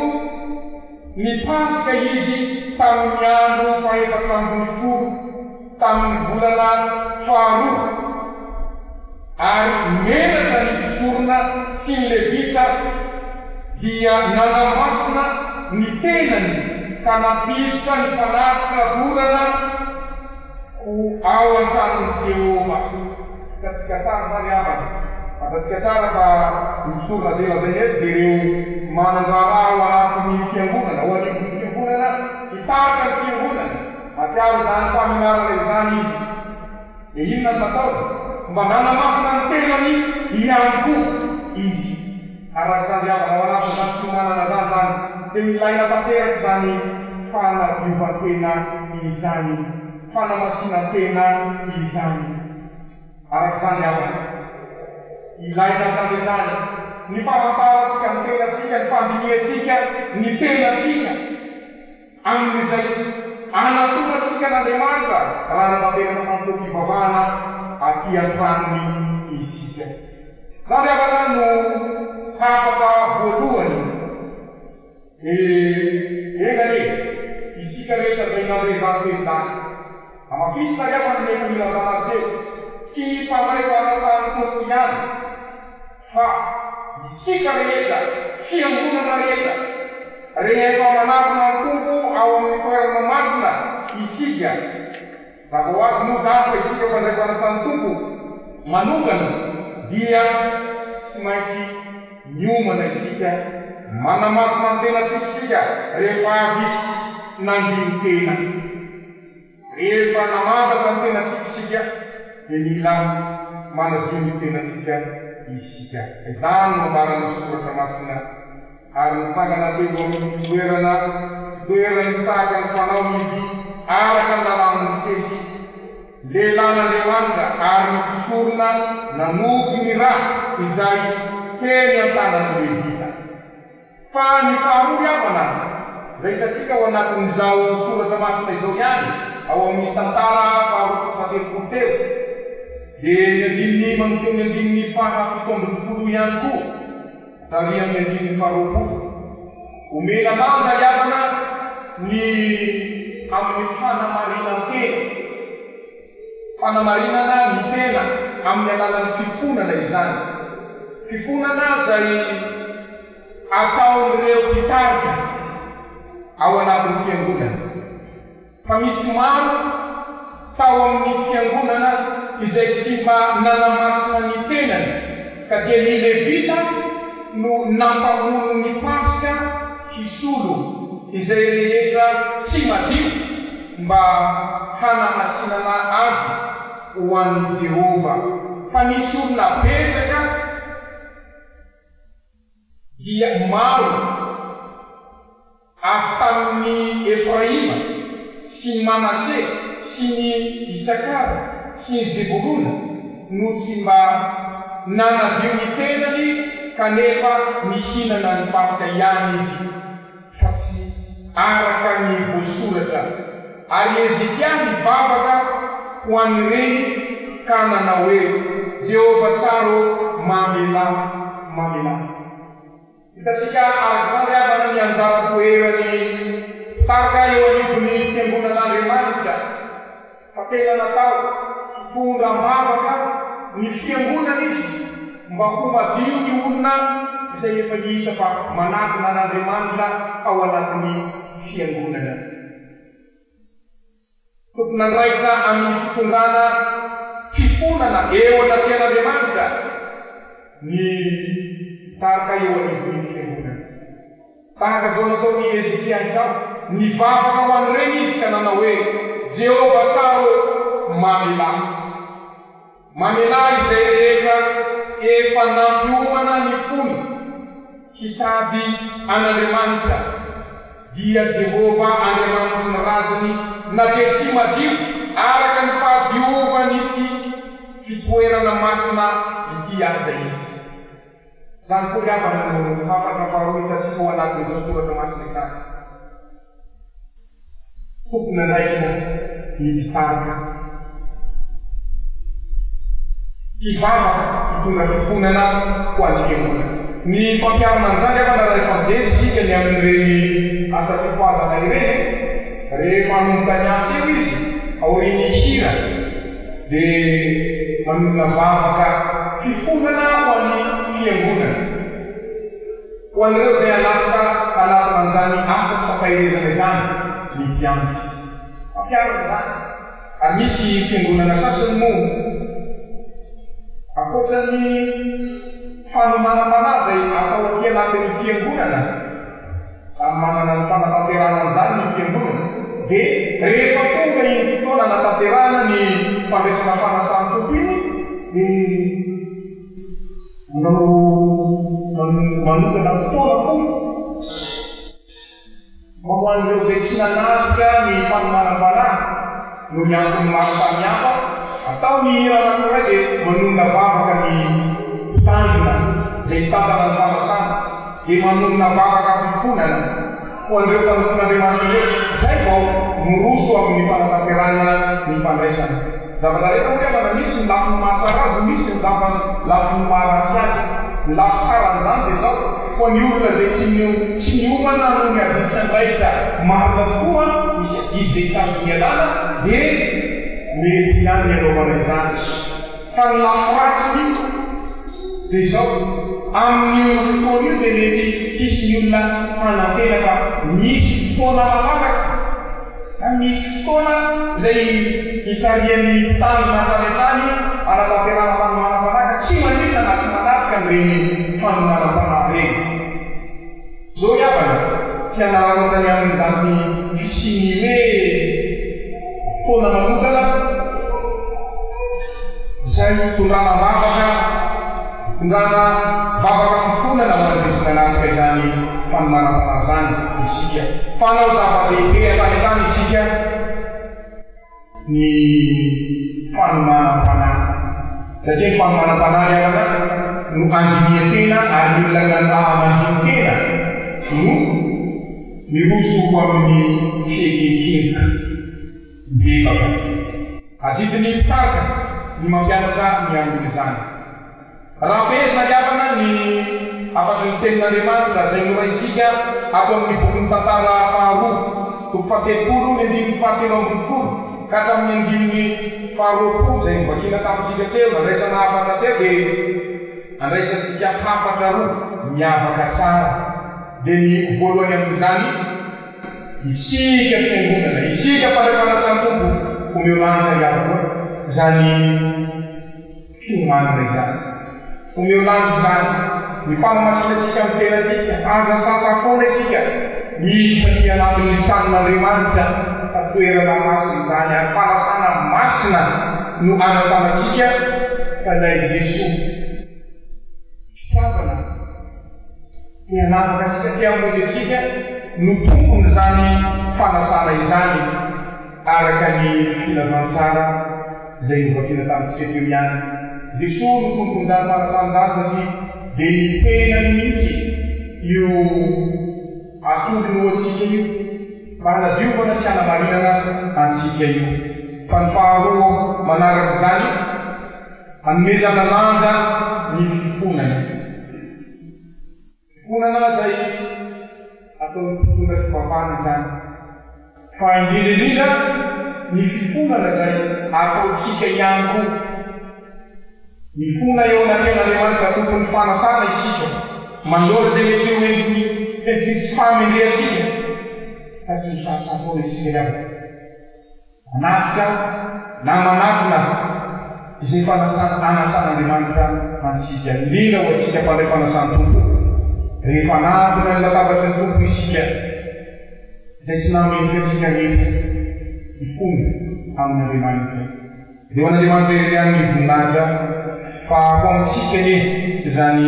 ny Paska izy tamin' ny andro fahefatra ambin' ny folo tamin' ny volana faharoa, ary menatra ny mpisorona sy ny Levita dia nanamasina ny tenany ka nampiditra ny fanatitra dorana ho ao an-tranon'i Jehovah. Hitantsika tsara izany ry havana. Fantatsika tsara fa ny mpisorona izay lazaina eto dia ireo manan-draharaha ao anatin'ny fiangonana, ao anivon'ny fiangonana, hitarika ny fiangonana. Mahatsiaro izany fahamenarana izany izy. Dia inona no nataony? Mba nanamasina ny tenany ihany koa izy. Araka izany ry havana, ao anatin'izany fiomanana izany izany dia ilaina tanteraka izany fanadiovan-tena izany, fanamasinan-tena izany. Araka izany havana, ilaina hatrany hatrany ny famantarantsika ny tenantsika, ny fandinihantsika ny tenantsika amin'izay anatonantsika an'Andriamanitra raha hanatanteraka fanompoam-pivavahana aty an-tranony isika. Izany ry havana no hafatra voalohany. Dia enga anie isika rehetra izay nandre izany teny izany. Hamafisina ry havana ny efa nilazana azy teo, tsy ny mpandray fanasan'ny Tompo ihany, fa isika rehetra, fiangonana rehetra, rehefa manatona ny Tompo ao amin'ny toerana masina isika, Mazava ho azy moa izany fa isika mpandray fanasan'ny Tompo manokana dia tsy maintsy miomana isika, manamasina ny tenantsika isika rehefa avy nandini-tena. Rehefa namantatra ny tenantsika isika dia mila manadio ny tenantsika isika. Izany no ambaran'ny Soratra Masina. Ary nitsangana teo amin'ny fitoerana fitoerany tahaka ny fanaony izy, araka ny lalàn'i Mosesy, lehilahin'Andriamanitra, ary ny mpisorona nanopy ny ra izay teny an-tanan'ny Levita. Fa ny faharoa ry havana, izay hitantsika ao anatin'izao soratra masina izao ihany, ao amin'ny tantara faharoa toko fahatelopolo teo, dia ny andininy manomboka eo amin'ny andininy faha 17 ihany koa, Tary amin'ny andininy faharoapolo. Omena lanja ry havana ny amin'ny fanamarinan-tena. Fanamarinana ny tena amin'ny alalan'ny fifonana izany. Fifonana izay ataon'ireo mpitarika ao anatin'ny fiangonana. Fa misy maro tao amin'ny fiangonana izay tsy mba nanamasina ny tenany, ka dia ny Levita no nampamono ny Paska hisolo izay rehetra tsy madio mba hanamasinana azy ho an'i Jehovah. Fa nisy olona betsaka dia maro. Avy tamin'i Efraima sy ny Manase sy ny Isakara sy ny Zebolona no tsy mba nanadio ny tenany kanefa nihinana ny Paska ihany izy, fa tsy araka ny voasoratra. Ary Hezekia nivavaka ho an'ireny ka nanao hoe, Jehovah tsara ô, mamelà, mamelà. Hitantsika araka izany ry havana ny anjara toeran'ny mpitarika eo anivon'ny Fiangonan'Andriamanitra fa tena natao hitondra am-bavaka ny Fiangonana izy mba ho madio ny olona izay efa hita fa manatona an'Andriamanitra ao anatin'ny Fiangonana. Tompon'andraikitra amin'ny fitondrana fifonana eo anatrehan'Andriamanitra ny mpitarika eo anivon'ny fiangonana. Tahaka izao nataon'i Hezekia izao, nivavaka ho an'ireny izy ka nanao hoe, Jehovah tsara ô, mamelà. Mamelà izay rehetra efa nampiomana ny fony hitady an'Andriamanitra, dia Jehovah Andriamanitry ny razany, na dia tsy madio araka ny fahadiovan'ity fitoerana masina ity aza izy. Izany koa ry havana no hafatra faharoa hitantsika ao anatin'izao soratra masina izany. Tompon'andraikitra ny mpitarika. Hivavaka hitondra fifonana ho an'ny Fiangonana. Ny fampiharana an'izany havana raha efa mijery isika ny amin'ireny asa fifohazana ireny, rehefa hanomboka ny asa eo izy, aorian'ny hira dia manonona vavaka fifonana ho an'ny Fiangonana. Ho an'ireo izay hanatitra hanatona an'izany asa sy fampaherezana izany ny mpiandry. Ampiharina izany. Ary misy fiangonana sasany moa, ankoatra ny fanomanam-panahy izay atao aty anatin'ny fiangonana, samy manana ny fanatanterahana an'izany ny fiangonana, dia rehefa tonga iny fotoana anatanterahana ny fandraisana fanasan'ny Tompo iny, dia. Manao manokana fotoana fohy mba ho an'ireo izay tsy nanatrika ny fanomanam-panahy noho ny antony maro samihafa, atao ny hira anankiray dia manonona. dia manonona vavaka fifonana ho an'ireo mpanompon'Andriamanitra ireo, izay vao miroso amin'ny fanatanterahana ny fandraisana. Zavatra rehetra moa ry havana misy ny lafiny mahatsara azy, misy ny lafiny maharatsy azy. Ny lafy tsaran'izany dia izao, ho an'ny olona izay tsy tsy niomana noho ny adidy sy andraikitra marina tokoa, misy adidy izay tsy azony ialana, dia mety ihany ny hanaovana izany. Fa ny lafy ratsiny dia izao, amin'io fotoana io dia mety hisy ny olona hanantena fa misy fotoana malalaka na misy fotoana izay hitarihan'ny mpitandrina hatrany hatrany hanatanterahana fanomanam-panahy ka tsy maninona na tsy manatrika an'ireny fanomanam-panahy ireny. Zao ry havana, tsy hanararaotra ny amin'izany fisian'ny hoe fotoana manokana izay hitondrana am-bavaka, hitondrana vavaka fifonana ho an'izay tsy nanatrika izany fanomanam-panahy izany isika. Mpanao zava-dehibe hatrany hatrany isika. ny fanomanam-panahy. Satria ny fanomanam-panahy ry havana no andinihan-tena ary ny olona mandini-tena no miroso ho amin'ny fieken-keloka, mibebaka. Adidin'ny mpitarika ny mampianatra ny amin'izany. Raha fehezina ry havana ny hafatry ny Tenin'Andriamanitra izay noraisintsika ato amin'ny bokin'ny Tantara faharoa, toko fahatelopolo ny andininy fahatelo ambin'ny folo ka hatramin'ny andininy faharoapolo izay novakiana tamintsika teo, nandraisana hafatra teo dia andraisantsika hafatra roa miavaka tsara. Dia ny voalohany amin'izany, isika Fiangonana, isika mpandray fanasan'ny Tompo, omeo lanja ry havana izany Fiomanana izany. Omeo lanja izany. Ny fanamasinantsika ny tenantsika. Aza sasa foana isika miditra aty anatin'ny tranon'Andriamanitra fa toerana masina izany ary fanasana masina no anasana antsika fa ilay Jesoa fitiavana te hanafaka antsika, te hamonjy antsika no tompon'izany fanasana izany araka ny filazantsara izay novakiana tamintsika teo ihany. Jesoa no tompon'izany fanasana izany satria dia ny tenany mihitsy io atolony ho antsika io mba hanadiovana sy hanamarinana antsika io. Fa ny faharoa manaraka izany, hanomezana lanja ny fifonana. Fifonana izay ataon'ny mpitondra fivavahana izany, fa indrindra indrindra ny fifonana izay ataontsika ihany koa. Mifona eo anatrehan'Andriamanitra Tompon'ny fanasana isika, manoloana izay mety ho endriny endriky ny tsy fahamendrehantsika, fa tsy ho sahasaha foana isika ry havana. Manatrika na manatona izay fanasana anasan'Andriamanitra antsika, indrindra ho antsika mpandray fanasan'ny Tompo. Rehefa hanatona ny latabatry ny Tompo isika, izay tsy nahamendrika antsika rehetra hifona amin'Andriamanitra. Dia ho an'Andriamanitra irery ihany ny voninahitra, fa ho amintsika anie izany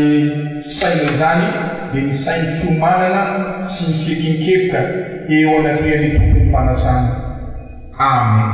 saina izany, dia ny sain'ny fiomanana sy ny fiekenkeloka eo anatrehan'ny Tompon'ny fanasana. Amen.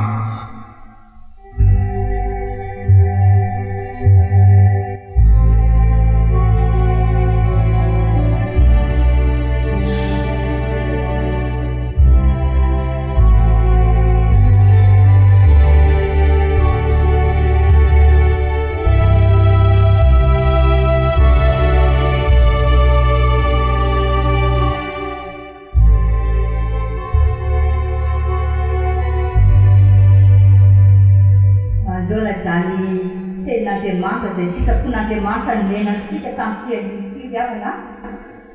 Manoloana izany tenin'Andriamanitra izay sitrapon'Andriamanitra nomena antsika tamin'ity anio ity ry havana,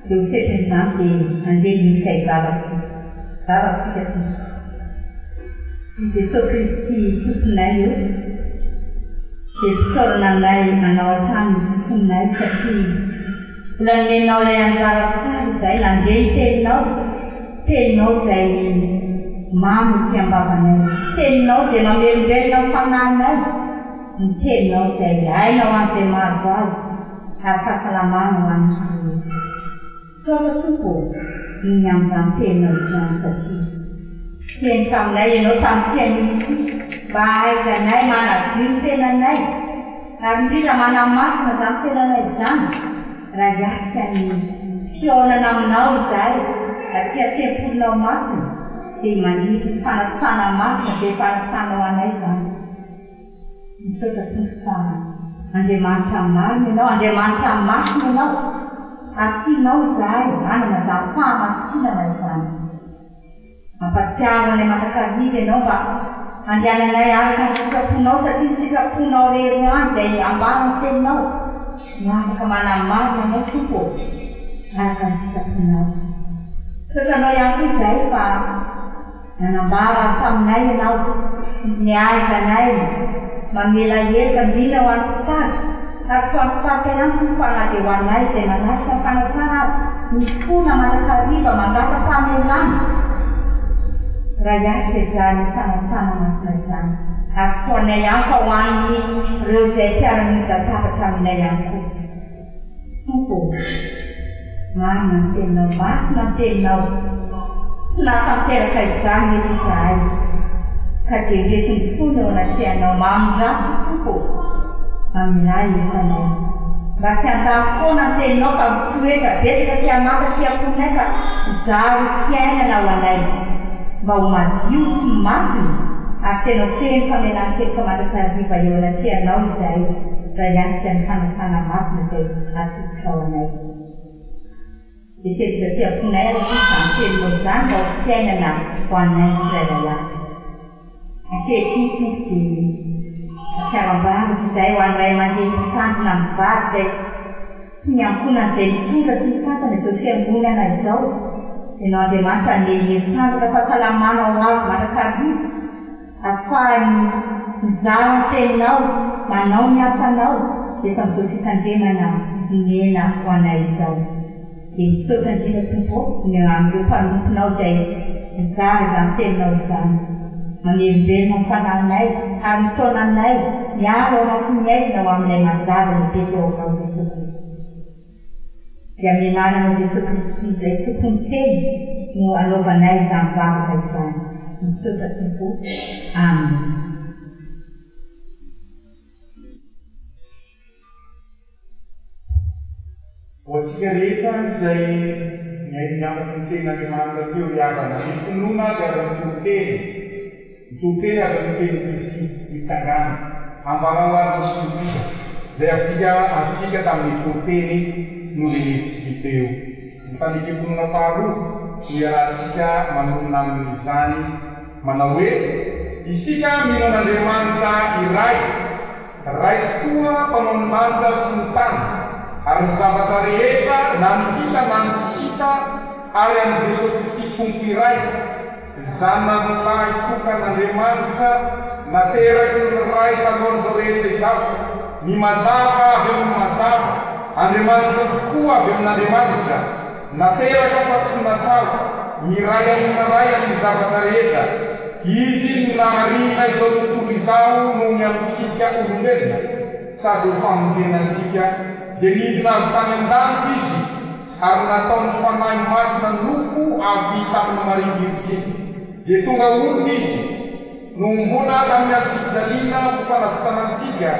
Dia ho setrin'izany dia handeha hiondrika hivavaka isika. Vavaka isika Tompo. Ry Jesoa Kristy Tomponay ô, dia fisaorana anay Anao hatrany ny fonay satria mbola nomenao ilay anjara tsara izahay nandre ny Teninao, Teninao izay mamy ety am-bavanay, Teninao izay mamelombelona ny fanahinay, ny Teninao izay aina ho an'izay mahazo azy. ary fahasalamana ho an'ny rehetra. Misaotra Tompo ô noho ny amin'izany teninao izany satria niteny taminay Ianao tamin'ity anio ity mba hahaizanay manadio ny tenanay ary indrindra manamasina izany tenanay izany raha hiatrika ny. Fihaonana aminao izahay aty an-tempolinao masina dia mandiniky ny fanasana masina izay efa anasanao anay izany. Misaotra Tompo fa Andriamanitra marina Ianao, Andriamanitra masina Ianao ary tianao izahay hanana izany fahamasinana izany. Mampatsiaro anay mandrakariva Ianao mba handehananay araka ny sitraponao satria ny sitraponao irery ihany izay ambaran'ny Teninao no afaka manamarina anay Tompo ô, araka ny sitraponao. Misaotra Anao ihany koa izahay fa Nanambara taminay ianao, niaiza anay, mamela heloka, indrindra ho an'ny mpitarika, ary tsy ho an'ny mpitarika ihany Tompo fa na dia ho anay izay manatrika ny fanasana aza, mifona mandrakariva, mangata-pamelana raha hiatrika izany fanasana masina izany, ary tsy ho anay ihany fa ho an'ireo izay mpiara-miombon-databatra aminay ihany koa. Tompo ô, marina ny teninao, masina ny teninao, tsy nahatanteraka izany nefa izahay, ka dia mety mifona eo anatrehanao, mamindrà fo Tompo ô, mamelà heloka anay, mba tsy handany foana ny teninao fa mitoetra betsaka sy hamaka aty am-ponay ka ho zary ho fiainana ho anay, mba ho madio sy masina ary tena ho feno famelan-keloka mandrakariva eo anatrehanao izahay. Raha hiatrika ny fanasana masina izay atolotrao anay. Eteziza aty am-ponay ary Tompo izany teninao izany mba ho fiainana ho anay tsirairay avy. Ankehitriny Tompo dia ampiaram-bavaka izahay ho an'ny ray aman-dreny mpitandrina mivady izay sy ny ankohonany izay mitondra sy mitantana izao fiangonana izao. Ianao Andriamanitra hanome hery tanjaka fahasalamana ho azy mandrakariva. Afahany mizara ny teninao, manao ny asanao eto amin'izao fitandremana nomena ho anay izao. Dia misaotra indrindra Tompo ô ny amin'ireo mpanomponao izay mizara izany teninao izany. Mamelombelona ny fanahinay ary mitaona anay miala ao anatin'ny haizina ho amin'ilay mazava lehibe teo aminao Jesoa Kristy. Dia amin'ny anaranao Jesoa Kristy izay Tompon'ny Teny no anaovanay izany vavaka izany. Misaotra Tompo o. Amen.
Ho antsika rehetra izay nihaino ny hafatry ny Tenin'Andriamanitra teo ry havana, ny finoana dia avy amin'ny toriteny. Ny toriteny avy amin'ny tenin'i Kristy, Mitsangàna, ambarao àry ny finoantsika, izay azontsika azontsika tamin'ny toriteny norenesika teo. Ny fanekem-pinoana faharoa no iarahantsika manonona amin'izany, manao hoe, Isika mino an'Andriamanitra iray, Ray Tsitoha, Mpanao ny lanitra sy ny tany, ary ny zavatra rehetra, na ny hita na ny tsy hita, ary an'i Jesoa Kristy Tompo iray, Zanany lahy tokan'Andriamanitra, nateraky ny Ray talohan'izao rehetra izao, ny mazava avy amin'ny mazava, Andriamanitra tokoa avy amin'Andriamanitra, nateraka fa tsy natao, miray amin'ny Ray amin'ny zavatra rehetra. Izy no nahariana izao tontolo izao noho ny amintsika olombelona, sady ho famonjena antsika, dia nidina avy tany an-danitra Izy, Ary nataon'ny Fanahy Masina nofo avy tamin'i Maria Virjiny. Dia tonga olona Izy, nohomboana tamin'ny hazo fijaliana ho fanavotana antsika,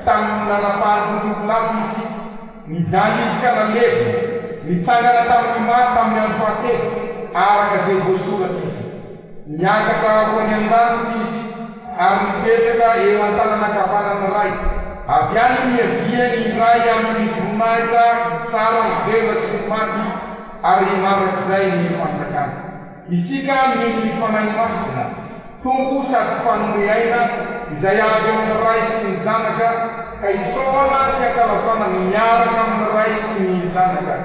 tamin'ny nanapahan'i Pontio Pilato Izy, nijaly Izy ka nalevina, nitsangana tamin'ny maty tamin'ny andro fahatelo, araka izay voasoratra Izy. Niakatra ho any an-danitra Izy ary nipetraka eo an-tanana ankavanan'ny Ray. Avy any niaviany indray amin'ny voninahitra hitsara ny velona sy ny maty ary mandrakizay ny fanjakany. Isika mino ny Fanahy Masina, Tompo sady Mpanome aina, izay avy amin'ny Ray sy ny Zanaka, ka itsaohana sy ankalazana miaraka amin'ny Ray sy ny Zanaka.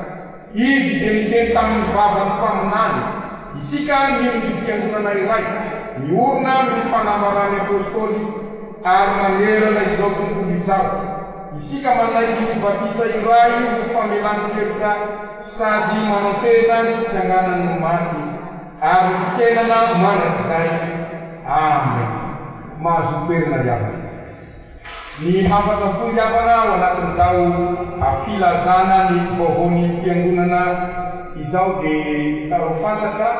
Izy dia niteny tamin'ny vavan'ny mpaminany, Isika mino ny Fiangonana iray, miorina amin'ny fanambaran'ny Apostoly ary manerana izao tontolo izao. Isika manaiky ny batisa iray ho famelan-keloka sady manantena ny fitsanganan'ny maty ary ny fiainana mandrakizay. Amen. Mahazoa toerana ry havana. Ny hafatra fohy ry havana ao anatin'izao filazana ny vaovaon'ny Fiangonana izao dia tsara ho fantatra,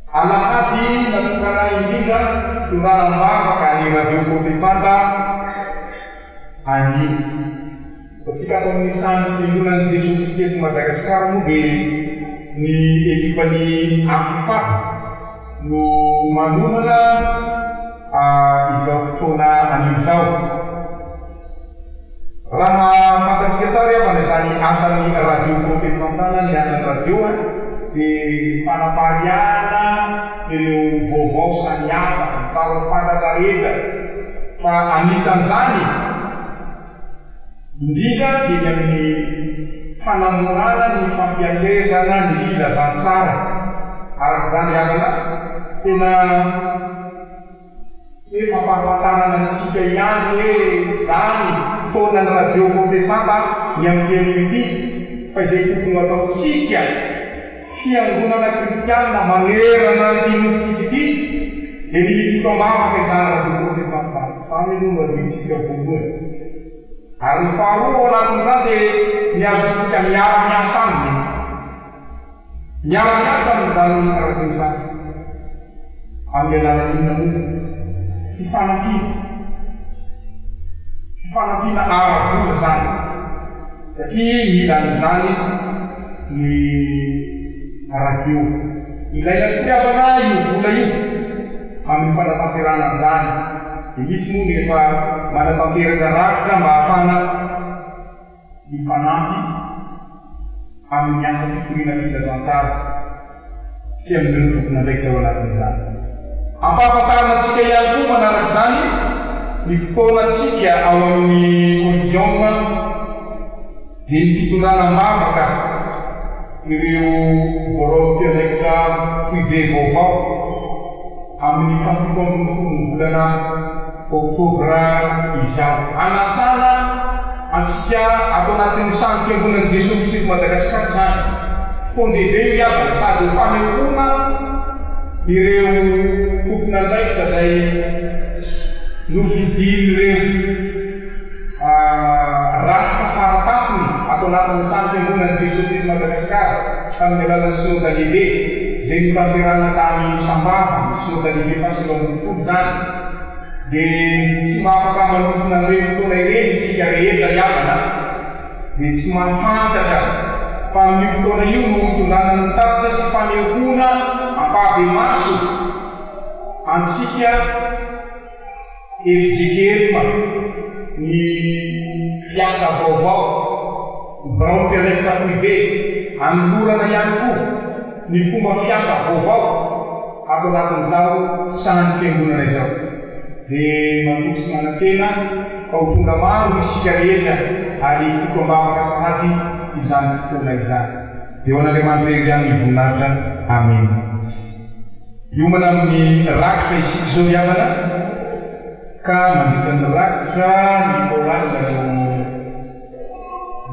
Alahady natokana indrindra hitondrana am-bavaka ny Radio Kotefanta anio. Antsika ato amin'ny sahan'ny Fiangonan'i Jesoa Kristy eto Madagasikara moa dia ny ekipan'ny Afifa no manomana izao fotoana anio izao. Raha fantatsika tsara ry havana izany asan'ny radio protestantana ny asan'ny radio dia fanapariahana ireo vaovao samihafa, ny tsara ho fantatra rehetra fa anisan'izany indrindra dia ny amin'ny fanamorana ny fampielezana ny filazantsara. Araka izany ry havana, tena Tsy hoe fampahafantarana antsika ihany hoe izany fotoanan'ny radio protestanta ny amin'ity anio ity, fa izay tokony ho ataontsika fiangonana kristiana manerana an'ity nosintsika ity dia ny hitokam-bavaka izany radio protestanta izany. Izany aloha no adidintsika voalohany. Ary ny faharoa ao anatin'izany dia ny azontsika miara-miasa aminy. Miara-miasa amin'izany radio izany. Amin'ny alalan'ny inona moa? Fifanampiana. Fifanampiana ara-bola izany. Satria mila an'izany ny radio. Ilaina tokoa ry havana io vola io amin'ny fanatanterahana an'izany. Dia misy moa ny efa manatanteraka rafitra mba hahafahana mifanampy amin'ny asa fitoriana filazantsara sy amin'ireo tompon'andraikitra ao anatin'izany. Ampahafantarina antsika ihany koa manaraka izany ny fotoanantsika ao amin'ny Coliseum dia ny fitondrana am-bavaka ireo Birao mpiandraikitra foibe vaovao amin'ny fahafito ambin'ny folon'ny volana Oktobra izao. Anasana antsika ato anatin'ny sahan'ny Fiangonan'i Jesoa Kristy eto Madagasikara izany. Fotoan-dehibe io ry havana sady ho fanehoana ireo tompon'andraikitra izay nofidian'ireo rafitra faratampony ato anatin'ny sahan'ny Fiangonan'i Jesoa Kristy eto Madagasikara tamin'ny alalan'ny Synoda Lehibe izay notanterahina tany Sambava, ny Synoda Lehibe faha-19 izany. Dia tsy mba afaka manonfina an'ireny fotoana ireny isika rehetra ry havana a! Dia tsy mahafantatra fa amin'io fotoana io no hitondrana ny tatitra sy fanehoana ampahibemaso antsika fjkm ny mpiasa vaovao, ny birao mpiandraikitra foibe, anolorana ihany koa ny fomba fiasa vaovao. Ato anatin'izao sahan'ny Fiangonana izao, dia matoky sy manantena fa ho tonga maro isika rehetra ary hitoko am-bavaka sahady izany fotoana izany. Dia ho an'Andriamanitra irery ihany ny voninahitra. Amena. Hiomana amin'ny rakitra isika izao ry havana, ka mandritra ny rakitra ny chorale no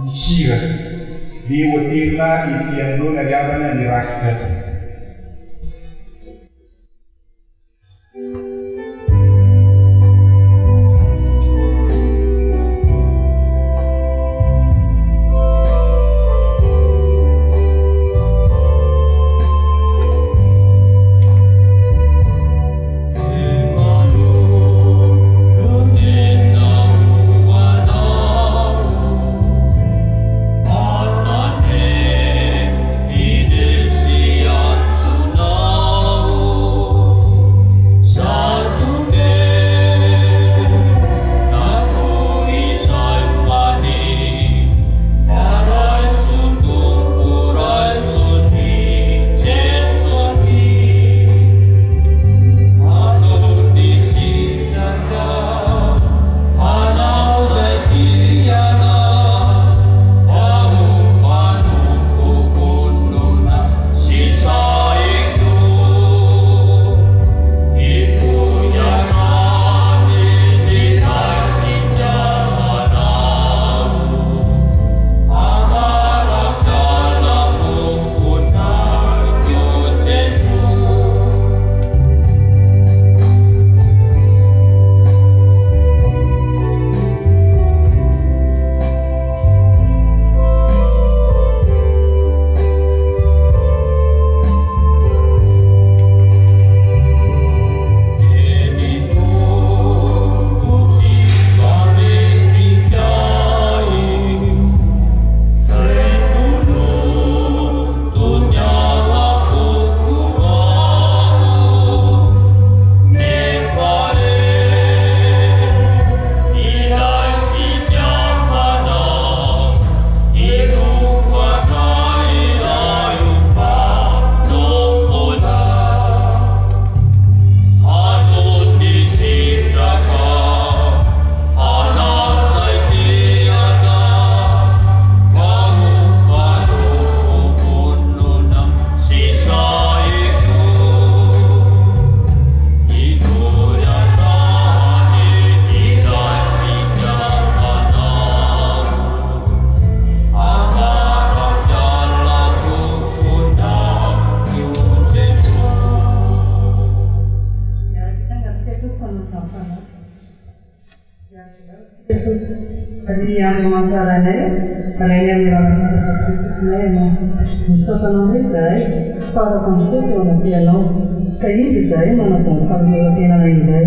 hihira. Dia ho aterina ety anoloana ry havana ny rakitra.
Ry Andriamanitra Rainay ô, Rainay amin'ny alalan'i Jesoa Kristy Tomponay Ianao. Misaotra Anao indray izahay fa afaka mitoetra eo anatrehanao, ka indro izahay manavao ny fanoloran-tenanay indray,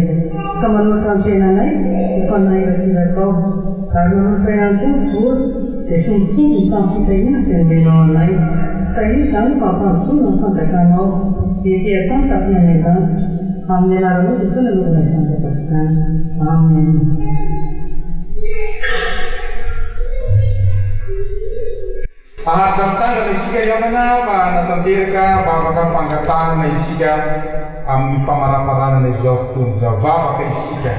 ka manolotra ny tenanay ho fanahy irakirakao, ary manolotra ihany koa ny vola izay sombintsombiny tamin'ny fitahiana izay nomenao anay. Tahio izany ho fampandrosoana ny fanjakanao ety an-tany tahaka ny any an-danitra. Amin'ny anaranao Jesoa no anaovana izany vavaka izany. Amen.
Haharitra mitsangana isika ry havana fa hanatanteraka vavaka fangatahana isika amin'ny famaraparanana izao fotoana izao. Vavaka isika.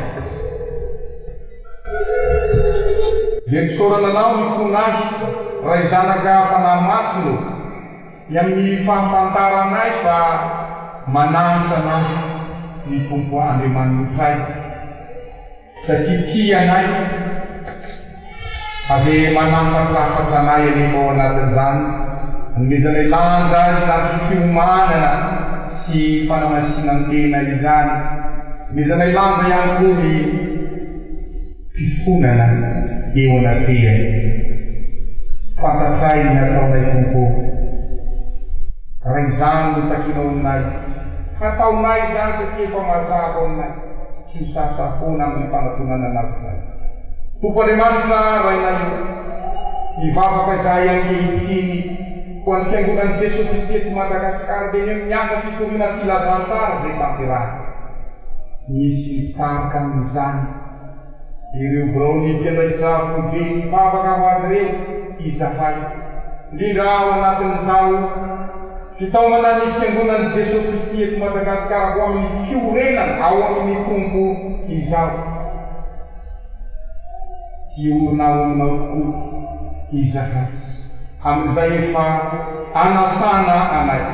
Velom-pisaorana Anao ny fonay, Ray Zanaka Fanahy Masina ô, ny amin'ny fahafantaranay fa manasa anay ny Tompo Andriamanitray. Satria tia anay, fa dia manafatrafatra anay anefa ao anatin'izany, anomezanay lanja izany fiomanana sy fanamasinan-tena izany, anomezanay lanja ihany koa ny fifonana eo anatrehany. Fantatray ny ataonay Tompo ô. Raha izany no takinao aminay, hataonay izany satria efa mazava aminay. Tsy ho sahasaha-poana amin'ny fanatonana Anao izahay. Tompo Andriamanitra Rainay ô, mivavaka izahay ankehitriny ho an'ny Fiangonan'i Jesoa Kristy eto Madagasikara dia ny amin'ny asa fitoriana filazantsara izay tanterahiny. Misy mpitarika amin'izany ireo biraon'ny mpiandraikitra foibe mivavaka ho azy ireo izahay, indrindra ao anatin'izao Fitaomana ny Fiangonan'i Jesoa Kristy eto Madagasikara ho amin'ny fiorenana ao amin'ny Tompo izao. Hiorina ao aminao tokoa izahay, amin'izay efa anasana anay.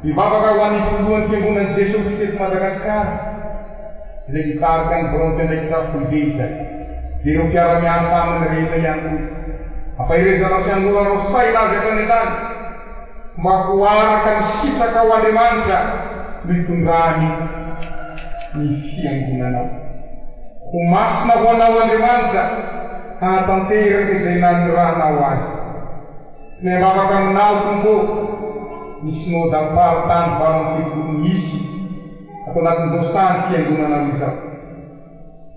Mivavaka ho an'ny Filohan'ny Fiangonan'i Jesoa Kristy eto Madagasikara, izay mitarika ny Biraon'ny Mpiandraikitra Foibe izay, dia ireo mpiara-miasa aminy rehetra ihany koa. Ampaherezanao sy anoranao saina azy hatrany hatrany mba ho araka ny sitrakao Andriamanitra no hitondrany ny fiangonanao. Ho masina ho anao Andriamanitra hahatanteraka izay naniranao azy. Miambavaka aminao Tompo ô, ny Synodam-paritany 78 misy ato anatin'izao sahan'ny fiangonanao izao.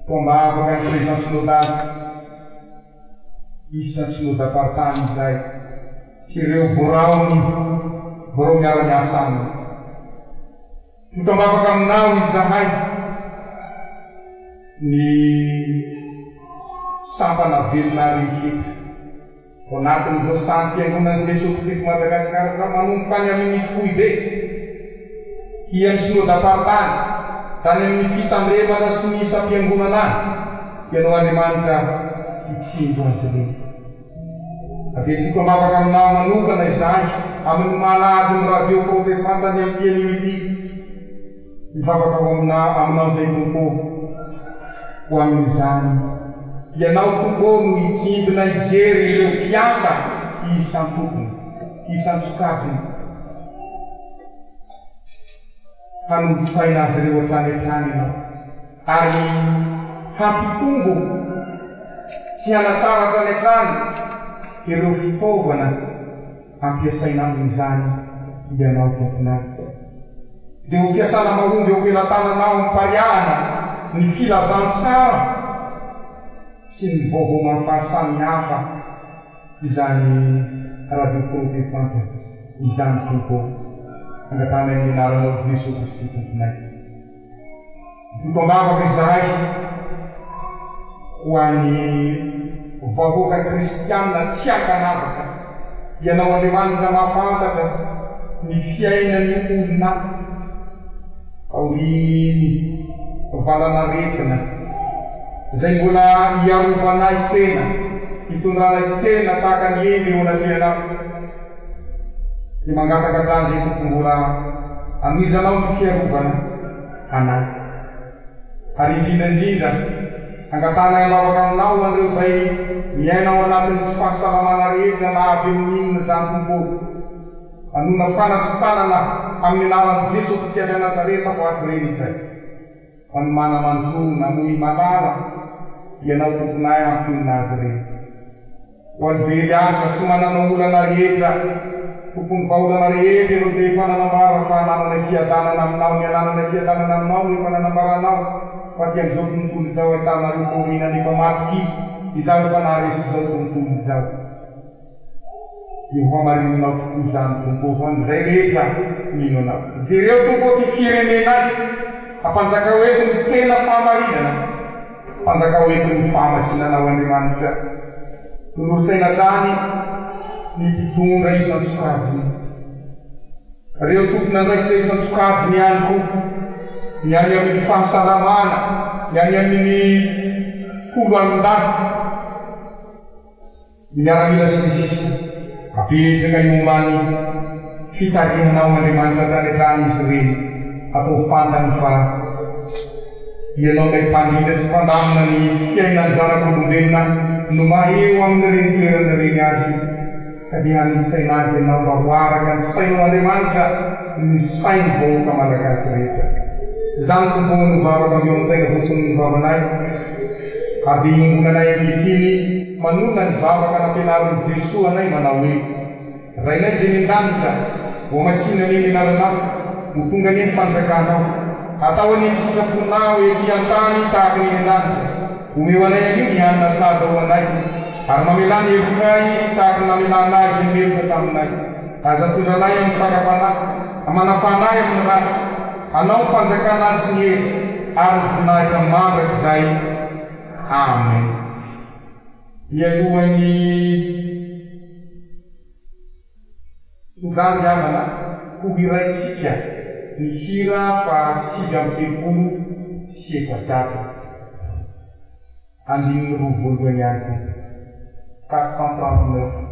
Toa ambavaka ny Président Synodal isan-tsynodam-paritany izay sy ireo biraony birao miara-miasa aminy. Mitombavaka aminao izahay ny sampana velona rehetra ao anatin'izao sahan'ny Fiangonan'i Jesoa Kristy eto Madagasikara izao manomboka any amin'ny foibe, hian'ny Synodam-paritany, tany amin'ny fitandremana sy ny isam-piangonana any, Ianao Andriamanitra hitsinjo azy ireo. Averiko am-bavaka aminao manokana izahay amin'ny maha alahadin'ny Radio Protestanta ny amin'ity anio ity. Mivavaka ho amina aminao izay Tompo ô. Ho amin'izany, Ianao Tompo ô no hitsimbina hijery ireo mpiasa isan-tokony, isan-tsokajiny. Hanolo-tsaina azy ireo hatrany hatrany Ianao, ary hampitombo sy hanatsara hatrany hatrany ireo fitaovana ampiasaina amin'izany Ianao, Tomponay. Dia ho fiasana mahomby eo am-pelatananao amim-pariahana ny filazantsara sy ny vaovao mahafaly samihafa izany Radio Protestanta izany Tompo ô. Angatahanay amin'ny anaranao Jesoa Kristy Tomponay. Mitoto am-bavaka izahay ho an'ny vahoaka kristianina tsy ankanavaka. Ianao Andriamanitra mahafantatra ny fiainan'ny olona aorian'ny valan'aretina izay mbola hiarovanay tena, hitondranay tena tahaka ny hendry eo anatrehanao. Dia mangataka hatrany izay Tompo mbola hanohizanao ny fiarovana anay. Ary indrindra indrindra, angatahanay am-bavaka aminao ho an'ireo izay miaina ao anatin'ny tsy fahasalamana rehetra na avy amin'ny inona izany Tompo ô. Manona fanasitranana amin'ny anaran'i Jeso Kristy avy any Nazareta ho azy ireny izay. Ho an'ny mana-manjo namoy malala. Ianao Tomponay hampionona azy ireny. Ho an'ny very asa sy manana olana rehetra, Tompon'ny vahaolana rehetra Ianao izay efa nanambara fa hanananay fiadanana Aminao, ny hanananay fiadanana Aminao no efa nanambaranao fa aty amin'izao tontolo izao ahitanareo fahoriana nefa matokia, Izaho efa naharesy izao tontolo izao. Dia ho hamarininao tokoa izany Tompo ô, ho an'izay rehetra mino Anao. Jereo Tompo ô ty firenenay, ampanjakao eto ny tena fahamarinana, ampanjakao eto ny fahamasinanao Andriamanitra. Tolory-tsaina hatrany ny mpitondra isan-tsokajiny, ireo tompon'andraikitra isan-tsokajiny ihany koa, ny any amin'ny fahasalamana, ny any amin'ny foloalindahy. Ny miaramila sy ny sisa Apetraka eo ambany fitarihanao Andriamanitra hatrany hatrany izy ireny, atao fantany fa Ianao ilay mpandrindra sy mpandamina ny fiainan'ny zanak'olombelona no maha eo amin'ireny toerana ireny azy ka dia hanolo-tsaina azy Ianao mba ho araka ny sainao Andriamanitra ny sain'ny vahoaka Malagasy rehetra. Izany Tompo ô no vavaka avy eo an-tsaina voatonon'ny vavanay ary dia iombonanay ankehitriny Manonona ny vavaka nampianarin'i Jesoa anay manao hoe, Rainay izay any an-danitra, hohamasinina anie ny anaranao, ho tonga anie ny fanjakanao, hatao anie ny sitraponao ety an-tany tahaka ny eny an-danitra. Omeo anay anio ny hanina sahaza ho anay, ary mamelà ny helokay tahaka ny namelanay izay meloka taminay. Aza mitondra anay amin'ny fakam-panahy, fa manam-panahy amin'ny ratsy. Anao ny fanjakana sy ny hery ary ny voninahitra mandrakizay. Amen. Mialohan'ny tsodrano ry havana, ho hiraintsika ny hira faha 439, andininy roa voalohany ihany koa, 439.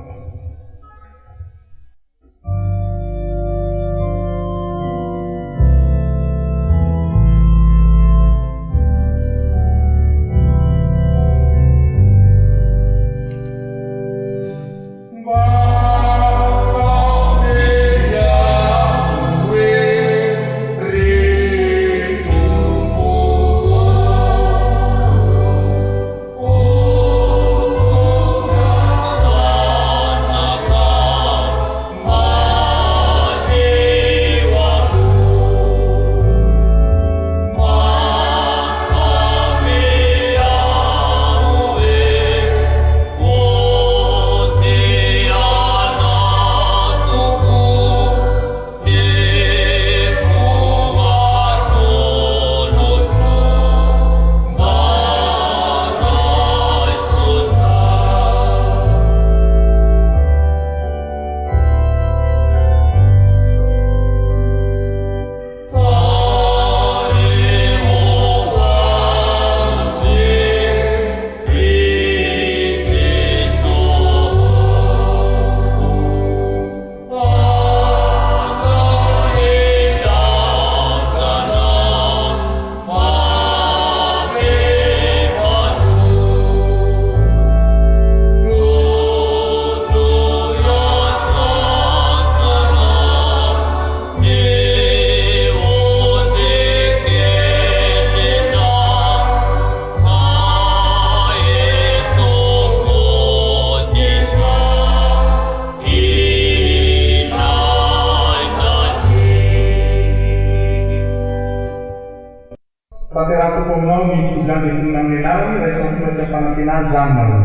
Tanteraho Tompo aminao ny tsodrano izay tonona amin'ny anarany, raiso am-pinoana sy am-panantenana izany nareo.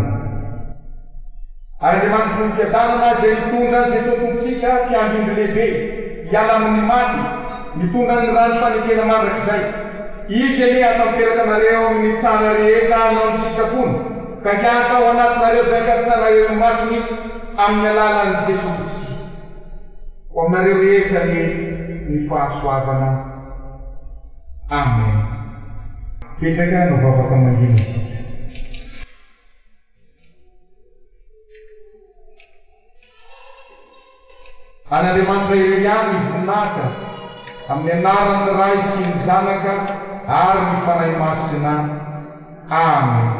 Ary Andriamanitry ny fiadanana izay nitondra an'i Jesoa Tompontsika, Mpiandry ondry lehibe, hiala amin'ny maty, mitondra ny ràn'ny fanekena mandrakizay. Izy anie hahatanteraka anareo amin'ny tsara rehetra hanao ny sitrapony, ka hiasa ao anatinareo izay ankasitrana eo imasony amin'ny alalan'i Jesoa Kristy. Ho aminareo rehetra anie ny fahasoavana. Amen. Petraka hanao vavaka mangina isika. An'Andriamanitra irery ihany ny voninahitra, amin'ny anaran'ny Ray sy ny Zanaka ary ny Fanahy Masina. Amen.